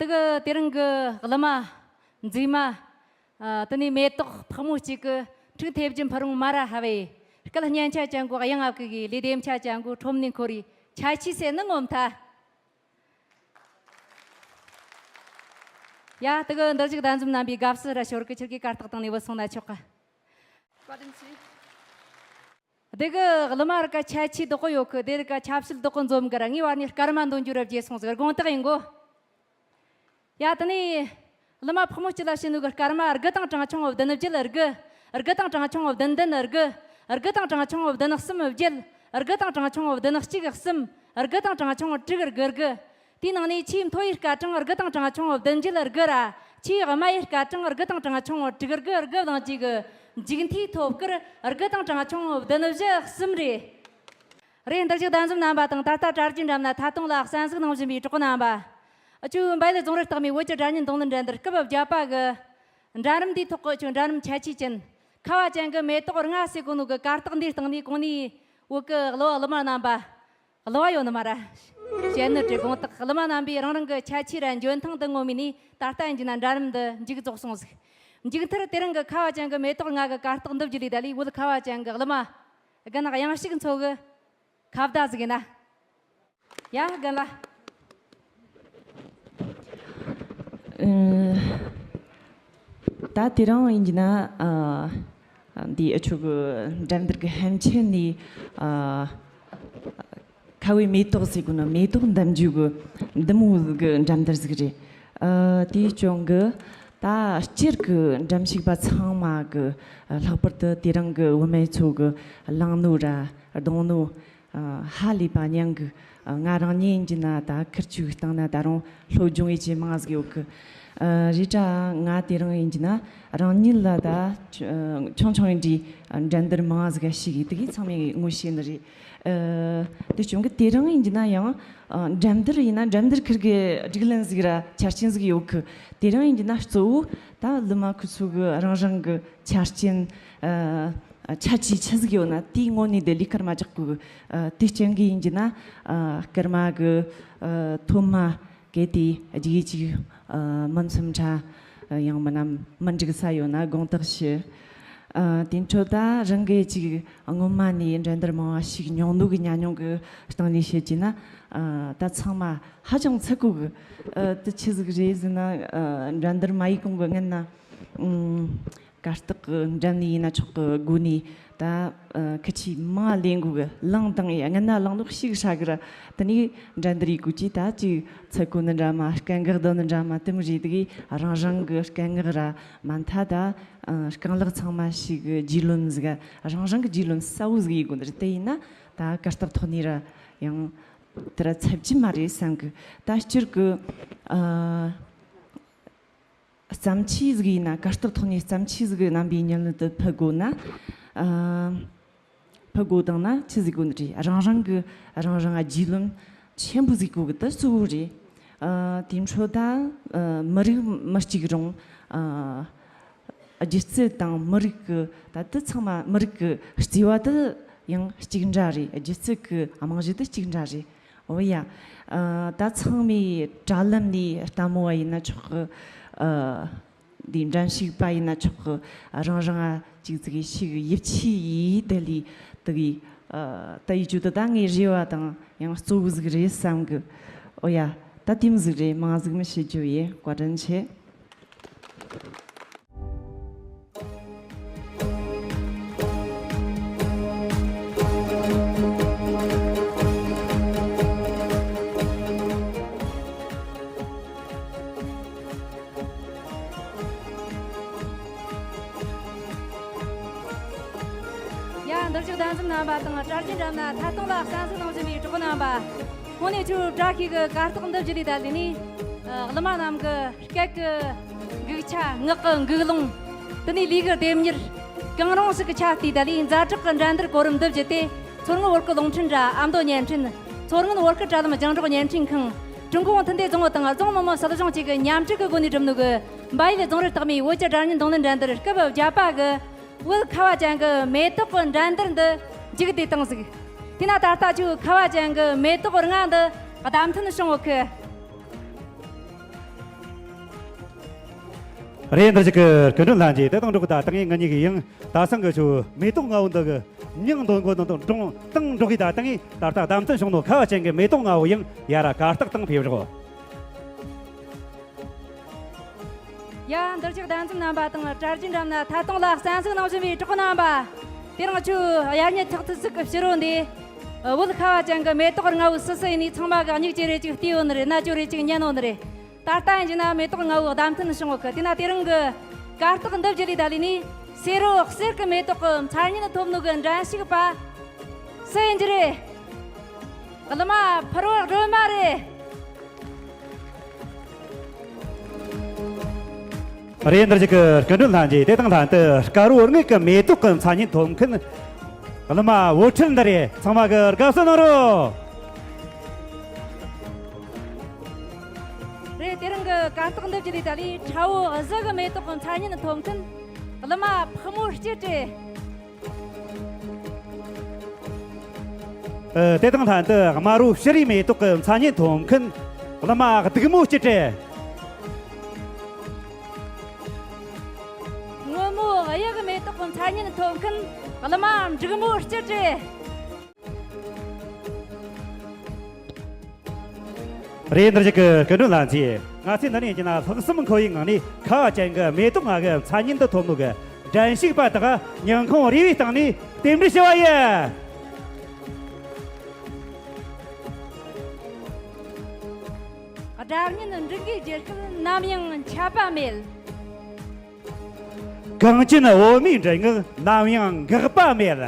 དེ་གི་དེ་རིང་གི་གླུ་མ་མཛེས་མ། ཨ། དེ་ནས་མེ་ཏོག་ཕག་མོ་གཅིག་གི་ཕྲུག་ཐེབས་ཀྱི་ཕུ་རུང་མ་ར་ཧ་བེ། སྐད་སྙན་ཆ་ཅན་གོ་དབྱངས་ཨ་ཁུ་གི་ལས་དེ་མཆ་ཅན་གོ་ཁྲོམ་ནས་འཁོར་རི་ཆ་ཆི་སེ་ནི་ངོམ་ཐ། ཡ། དེ་གི་འདིར་བཞུགས་གདན་འཛོམས་རྣམ་པའི་དགའ་བསུ་ར་ཞོར་གི་ཁྱེད་ཀྱི་གར་སྟེགས་སྟེང་ནས་བུད་སོང་ན་ཆོག་ག། བཀའ་དྲིན་ཆེ། དེ་གི་གླུ་མ་རི་ཀ་ཆ་ཆི་དོག་གོ་ཡོད་གི། དེ་རི་ཀ་ཆབ་སྲིད་དོག་གོ་འཛོམས་གི་ར། ངའི་བར་ནས་སྐར་མ་འདོན་རྒྱུ་ར་བརྗེད་སོང་ཟིག། དགོངས་དག་ཡིན་གོ། ཡ། དེ་ནས་གླུ་མ་ཕག་མོ་སྐྱིད་ལ་བྱིན་ནོ་གི་སྐར་མ་དགུ་དང་གྲངས་ཆུང་བདུན་བརྒྱད་དགུ། དགུ་དང་གྲངས་ཆུང་བདུན་བདུན་དགུ། དགུ་དང་གྲངས་ཆུང་བདུན་གསུམ་བརྒྱད། དགུ་དང་གྲངས་ཆུང་བདུན་གཅིག་གསུམ། དགུ་དང་གྲངས་ཆུང་དྲུག་དགུ་དགུ། དེའི་ནང་ནས་ཆེས་མཐོ་བའི་སྐར་གྲངས་དགུ་དང་གྲངས་ཆུང་བདུན་བརྒྱད་དགུ་ར། ཆེས་དམའ་བའི་སྐར་གྲངས་དགུ་དང་གྲངས་ཆུང་དྲུག་དགུ་དགུ་བླངས་ཀྱི་གི་མཇུག་མཐའི་ཐོབ་སྐར་དགུ་དང་གྲངས་ཆུང་བདུན་བཞི་གསུམ་རེད། རེད། འདིར་བཞུགས་གདན་འཛོམས་རྣམ་པ་དང་ད་ལྟ་གྲྭ་རྒྱུན་འགྲམ་ན་ཐད་གཏོང་ལ་གསན་གཟིགས་གནང་བཞིན་པའི་གྲོགས་རྣམ་པ། ཆུ་འབའ་ལི་རྫོང་རི་སྟག་མའི་བོད་ཀྱི་སྒྲ་སྙན་རྡུང་ལེན་འགྲན་བསྡུར་སྐབས་བརྒྱད་པ་གི་འགྲན་རིམ་འདིའི་ཐོག་གི་ཆུ་འགྲན་རིམ་ཁྱད་ཆོས་ཅན། ཁ་བ་ཅན་གྱི་མེ་ཏོག་ལྔ་ཟེར་གོ་ནོ་གི་གར་སྟེགས་འདིའི་སྟེང་ནས་གོང་ནས་བོད་ཀྱི་གླུ་བ་གླུ་མ་རྣམ་པ། གླུ་བ་ཡོད་ནི་མ་ར། བཤད་ནི་བྲེ་དགོངས་དག། གླུ་མ་རྣམ་པས་རང་རང་གི་ཁྱད་ཆོས་ར་འཇོན་ཐང་དུ་ངོམས་ནས་ད་ལྟ་ཡིན་གྱི་ན་འགྲན་རིམ་འདི་མཇུག་རྫོགས་སོང་ཟིག། མཇུག་མཐར་དེ་རིང་གི་ཁ་བ་ཅན་གྱི་མེ་ཏོག་ལྔ་གི་གར་སྟེགས་འདི་བརྒྱུད་ལས་ད་ལས་བོད་ཁ་བ་ཅན་གྱི་གླུ་མ། རྒན་ལགས་དབྱངས་ཞིག་འཚོ་གི། ཁ་བརྡ་ཟིག་ཡིན་ན། ཡ། རྒན་ལགས། ཨ། ད་དེ་རིང་ཡིན་གྱི་ན། ཨ། འདི་ཨ་ཆོ་གི་འགྲན་བསྡུར་གི་ཧན་ཆེན་ནི། ཨ། ཁ་བའི་མེ་ཏོག་ཟེར་གོ་ནོ་མེ་ཏོག་འདེམས་རྒྱུ་གི་འདི་མོ་གི་འགྲན་བསྡུར་ཟིག་རེད། ཨ། དེའི་རྐྱེན་གི་ད་སྤྱིར་གི་འགྲན་ཞུགས་པ་ཚང་མ་གི་ལྷག་པར་དུ་དེ་རིང་གི་བུད་མེད་ཚོ་གི་བླངས་ནོ་ར་རྡུང་ནོ། ཨ། ཧ་ལས་པ་མྱང་གི། ཨ། ང་རང་ཉིད་ཡིན་གྱི་ན་ད་ཁིར་ཆུ་གི་སྟེང་ན་ད་རུང་སློབ་སྦྱོང་ཡེ་ཆེ་མང་ཟིག་ཡོད་གི། ཨ། རེད་དྲ་ང་དེ་རིང་ཡིན་གྱི་ན་རང་ཉིད་ལ་ད་ཆུང་ཆུང་ཡིན་དུས་འགྲན་བསྡུར་མང་ཟིག་ཞུགས་གི། དེ་གི་ཚང་མས་ངོ་ཤེས་ནི་རེད། ཨ། དེ་རྐྱེན་གི་དེ་རིང་ཡིན་གྱི་ན་ཡང་། ཨ། འགྲན་བསྡུར་ཡིན་ན་འགྲན་བསྡུར་ཁིར་གི་སྒྲིག་ལམ་ཟིག་ར་ཆ་རྐྱེན་ཟིག་ཡོད་གི། དེ་རིང་ཡིན་གྱི་ན་གཙོ་བོ་ད་གླུ་མ་ཁུ་ཚོ་གི་རང་རང་གི་ཆ་རྐྱེན། ཨ། ཆ་ཆེ་ཆི་ཟིག་ཡོད་ན་དེའི་ངོ་ནས་དེ་ལས་སྐར་མ་རྒྱག་དགོས། ཨ། དེ་རྐྱེན་གི་ཡིན་གྱི་ན། ཨ། སྐར་མ་གི། ཨ། ཐོག་མ་གལ་ཏེ་རྒྱུག་ཅིག་ཨ། མི་འཚམ་ཆ། ཨ། ཡང་མིན་ན་མི་འགྲིག་ས་ཡོད་ན་དགོངས་དག་ཞུ། ཨ། དེ་འཕྲོ་ད་རང་གི་ཅིག་སྔོན་མ་ནས་འགྲན་བསྡུར་མང་བ་ཞུགས་མྱོང་ནོ་གི་ཉམས་མྱོང་གི་སྟེང་ནས་བཤད་ཀྱི་ན། ཨ། ད་ཚང་མ་ཧ་ཅང་ཚ་གོ་གི། ཨ། དེ་ཆི་ཟིག་རེད་ཟེར་ན། ཨ། འགྲན་བསྡུར་མ་ཡི་གོང་གི་སྔན་ན། ཨུམ། གར་སྟེགས་གི་འགྲན་ནས་ཡིན་ན་ཆོག་གི། སྒོ་ནས་ད། ཨ། ཁི་ཆི་མ་ལེན་གོ་གི། བླངས་དང་ཡ་སྔན་ན་བླངས་ནོ་ཞིག་ཧྲ་གི་ར། དེ་ནས་འགྲན་བསྡུར་ཡི་གོ་ཅི་ད་ཅིག་ཚ་གོ་ནི་འདྲ་མ། སྐད་འགག་བསྡད་ནི་འདྲ་མ་དེ་མོ་རེད། དེ་གི་རང་རང་གི་སྐད་ངག་ར་མ་མཐའ་ད། ཨ། རྐང་ལག་ཚང་མ་ཞིག་གི་རྒྱུས་ལོན་ཟིག། རང་རང་གི་རྒྱུས་ལོན་གསལ་བོ་ཟིག་ཡི་གོ་ནི་རེད། དེ་ཡིན་ན་ད་གར་སྟེགས་ཐོག་ནས་ར་ཡང་དེ་ར་ཚབ་ཀྱི་མ་རེད་བསམ་གི། ད་སྤྱིར་གི། ཨ། བརྩམས་ཆོས་ཟིག་ཡིན་ན། གར་སྟེགས་ཐོག་ནས་བརྩམས་ཆོས་ཟིག་རྣམ་པའི་སྙིང་དུ་ཕུལ་དགོས་ན། ཨ། ཕུལ་དགོས་དང་ན་ཆི་ཟིག་དགོས་ནི་རེད། རང་རང་གི་རང་རང་རྒྱུས་ལོན་ཆེན་པོ་ཟིག་དགོས་གི། དེ་གཙོ་བོ་རེད། ཨ། དེ་འཕྲོ་ད། ཨ། མི་རིགས་མི་གཅིག་རུང་། ཨ། སྒྱུ་རྩལ་དང་མི་རིགས་ཀྱི་ད་དེ་ཚང་མ་མི་རིགས་ཀྱི་བརྩེ་བ་དེ་ཡང་གཅིག་འདྲ་རེད། སྒྱུ་རྩལ་གྱི་རྨང་གཞི་དེ་གཅིག་འདྲ་རེད། འོ་ཡ། ཨ། ད་ཚང་མས་དྲ་ལམ་ནས་ལྟད་མོ་བ་ཡིན་ན་ཆོག་གི། ཨ། འདི་འགྲན་ཞུགས་པ་ཡིན་ན་ཆོག་གི། རང་རང་ཨ་ཅིག་ཅིག་ཞིག་ཡིད་ཆེས་ཡིས་དེ་ལས་དེ་གི། ཨ། ད་ཡིད་ཆེས་དེ་ད་ངའི་རེ་བ་དང་ཡང་གཙོ་བོ་ཟིག་རེད་བསམ་གི། འོ་ཡ། ད་དེ་མོ་ཟིག་རེད། མང་ཟིག་མི་བཤད་རྒྱུ་ཡིན། བཀའ་དྲིན་ཆེ། ཡ། འདིར་བཞུགས་གདན་འཛོམས་རྣམ་པ་དང་གྲྭ་རྒྱུན་འགྲམ་ན་ཐད་གཏོང་ལ་གསན་གཟིགས་གནང་བཞིན་པའི་གྲོགས་རྣམ་པ། དངོས་གནས་ཁྱོད་བཀྲ་ཤིས་ཀྱི་གར་སྟེགས་འདི་བརྒྱུད་ལས་ད་ལས་ནས། ཨ། གླུ་མ་རྣམས་ཀྱི་སྐད་ཀྱི་འགུག་ཆ། ངག་གི་འགུག་ལུང་། དེ་ནས་ལུས་ཀྱི་ལྡེམ་མྱུར། གང་རུང་ཞིག་གི་ཆ་བལྟས་ད་ལས་ཛ་དྲག་གི་འགྲན་བསྡུར་གོ་རིམ་འདི་བརྒྱུད་དེ། མཚོ་སྔོན་བོད་ཀྱི་རླུང་འཕྲིན་དྲ་ཨ་མདོ་བརྙན་འཕྲིན། མཚོ་སྔོན་བོད་སྐད་དྲ་ལམ་རྒྱང་སྒྲོག་བརྙན་འཕྲིན་ཁང་། ཀྲུང་གོ་མཐུན་སྡེ་རྫོང་དང་རྫོང་མི་དམངས་སྲིད་གཞུང་བཅས་ཀྱི་མཉམ་འབྲེལ་གྱི་སྒོ་ནས་བསྒྲུབས་ནོ་གི་འབའ་ཡུལ་རྫོང་རི་སྟག་མའི་བོད་ཀྱི་སྒྲ་སྙན་རྡུང་ལེན་འགྲན་བསྡུར་སྐབས་བརྒྱད་པ་གི་བོད་ཁ་བ་ཅན་གྱི་མེ་ཏོག་གི་འགྲན་བསྡུར་འདི་མཇུག་བསྡུས་བཏང་ཟིག། དེས་ན་ད་ལྟ་ཁྱོད་ཁ་བ་ཅན་གྱི་མེ་ཏོག་ལྔ་འདི་བདམས་ཐོན་བྱུང་ཡོད་གི། རེད། འདིར་ཞིག་གི་སྐུ་མགྲོན་ལྷན་རྒྱས། དེ་དང་འགྲོགས་ད་ལྟ་ངས་ང་གཉིས་ཀྱི་ཡང་ད་སང་གི་ཆུ་མེ་ཏོག་ལྔ་བོ་འདི་གི་མྱིང་འདོན་གོ་ནང་དང་འགྲོགས་དང་འགྲོགས་གི་ད་ལྟ་ངས་ད་ལྟ་གདམ་ཚོན་བྱུང་ནོ་ཁ་བ་ཅན་གྱི་མེ་ཏོག་ལྔ་བོ་ཡང་ཡར་ར་གར་སྟེགས་སྟེང་ཕེབས་རོགས། ཡ། འདིར་ཞིག་གདམ་འཛིན་རྣམ་པ་དང་གྲ་རྒྱས་འགྲམ་ན་ཐད་གཏོང་ལ་གསན་གཟིགས་གནང་བཞིན་པའི་གྲོགས་པོ་རྣམ་པ། དེ་རིང་ཆུ་དབྱར་གཉེན་ཐག་ཐུག་ཟིག་གི་ཕྱི་རོལ་འདི། བོད་ཁ་བ་ཅན་གྱི་མེ་ཏོག་ལྔ་བོ་སུ་སུ་ཡིན་ནི་ཚང་མ་གི་མྱིག་ཅིག་རེ་ཅིག་བལྟས་ཡོད་ནི་རེད། རྣ་ཅོ་རེ་ཅིག་ཉན་ཡོད་ནི་རེད། ད་ལྟ་ཡིན་གྱི་ན་མེ་ཏོག་ལྔ་བོའི་གདམ་འཐེན་བྱུང་བ་གི། དེ་ན་དེ་རིང་གི་གར་སྟེགས་འདི་བརྒྱུད་ལས་ད་ལས་ནི་སེར་བོ་གསེར་གྱི་མེ་ཏོག་གི་མཚན་སྙན་ཐོབ་ནོ་གི་འགྲན་ཞུགས་པ་སུ་ཡིན་གྱི་རེད། གླུ་མ་ཕུར་བུ་སྒྲོལ་མ་རེད། རེད། འདིར་ཞིག་གི་སྐུ་མགྲོན་ལྷན་རྒྱས། དེ་དང་ལྷན་དུ་དཀར་བོ་དངུལ་གྱི་མེ་ཏོག་གི་མཚན་སྙན་ཐོབ་མཁན་གླུ་མ་བུ་ཁྲིད་འདི་རེད། ཚང་མ་གི་དགའ་བསུ་གནང་རོགས། རེད། དེ་རིང་གི་གར་སྟེགས་འདི་བརྒྱུད་ལས་ད་ལས་ཁྲ་བོ་གཟི་གི་མེ་ཏོག་གི་མཚན་སྙན་ཐོབ་མཁན་གླུ་མ་ཕག་མོ་སྐྱིད་རེད། ཨ། དེ་དང་ལྷན་དུ་དམར་བོ་ཕྱུ་རའི་མེ་ཏོག་གི་མཚན་སྙན་ཐོབ་མཁན་གླུ་མ་སྡུག་མོ་སྐྱིད་རེད། སྔོན་མོ་གཡག་གི་མེ་ཏོག་གི་མཚན་སྙན་ཐོབ་མཁན་གླུ་མ་འབྲུག་མོ་སྐྱིད་རེད། རེད། འདིར་ཞིག་གི་སྐུ་མགྲོན་ལྷན་རྒྱས། ང་ཚོས་འདི་ནས་ཡིན་གྱི་ན་ལྷག་བསམ་ཁོ་ཡི་ངང་ནས་ཁ་བ་ཅན་གྱི་མེ་ཏོག་ལྔ་གི་མཚན་སྙན་དུ་ཐོབ་ནོ་གི་འགྲན་ཞུགས་པ་དག་སྙིང་ཁོང་རུས་པའི་གཏིང་ནས་རྟེན་འབྲེལ་ཞུ་བ་ཡིན། སྒྲ་སྙན་འབྲུག་གི་རྒྱལ་ཁབ་ནམ་ཡང་འཆད་པ་མེད། གངས་ཅན་བོད་མིའི་མགྲིན་ངག་ནམ་ཡང་འགག་པ་མེད།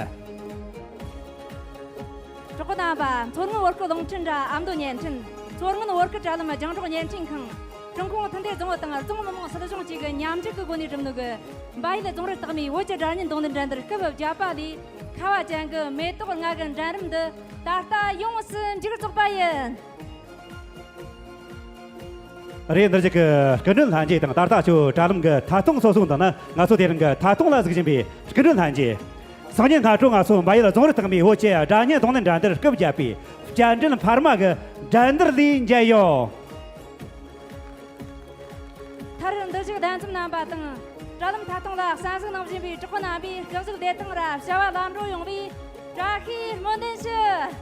གྲོགས་པོ་རྣམ་པ། མཚོ་སྔོན་བོད་སྐད་རླུང་འཕྲིན་དྲ་ཨ་མདོ་བརྙན་འཕྲིན། མཚོ་སྔོན་བོད་སྐད་དྲ་ལམ་རྒྱང་སྒྲོག་བརྙན་འཕྲིན་ཁང་། ཀྲུང་གུང་མཐུན་སྒྲིལ་རྫོང་དང་རྫོང་མི་དམངས་སྲིད་གཞུང་བཅས་ཀྱི་མཉམ་འབྲེལ་གྱི་སྒོ་ནས་བསྒྲུབས་ནོ་གི་འབའ་ཡུལ་རྫོང་རི་སྟག་མའི་བོད་ཀྱི་སྒྲ་སྙན་རྡུང་ལེན་འགྲན་བསྡུར་སྐབས་བརྒྱད་པ་ལས་ཁ་བ་ཅན་གྱི་མེ་ཏོག་ལྔ་གི་འགྲན་རིམ་འདི་ད་ལྟ་ཡོངས་སུ་མཇུག་རྫོགས་པ་ཡིན། རེད། འདིར་ཞིག་གི་སྐུ་མགྲོན་ལྷན་རྒྱས་དང་། ད་ལྟ་ཆུ་དྲ་ལམ་གྱི་ཐད་གཏོང་ཚོ་སོང་དང་ན། ང་ཚོ་དེ་རིང་གི་ཐད་གཏོང་ལ་གཟིགས་བཞིན་པའི་སྐུ་མགྲོན་ལྷན་རྒྱས། སང་ཉིན་སྔ་དྲོ་ང་ཚོ་འབའ་ཡུལ་རྫོང་རི་སྟག་མའི་བོད་ཀྱི་སྒྲ་སྙན་རྡུང་ལེན་འགྲན་བསྡུར་སྐབས་བརྒྱད་པའི་བསྐྱར་འགྲན་འཕར་མ་གི་འགྲན་བསྡུར་ལས་མཇལ་ཡོང་། མཐར་འདིར་ཞུགས་གདན་འཛོམས་རྣམ་པ་དང་། དྲ་ལམ་ཐད་གཏོང་ལ་གསན་གཟིགས་གནང་བཞིན་པའི་གྲོགས་པོ་རྣམ་པས་སྐུ་གཟུགས་བདེ་ཐང་ར་བྱ་བ་ལམ་འགྲོ་ཡོང་བའི་བཀྲ་ཤིས་སྨོན་འདུན་ཞུ།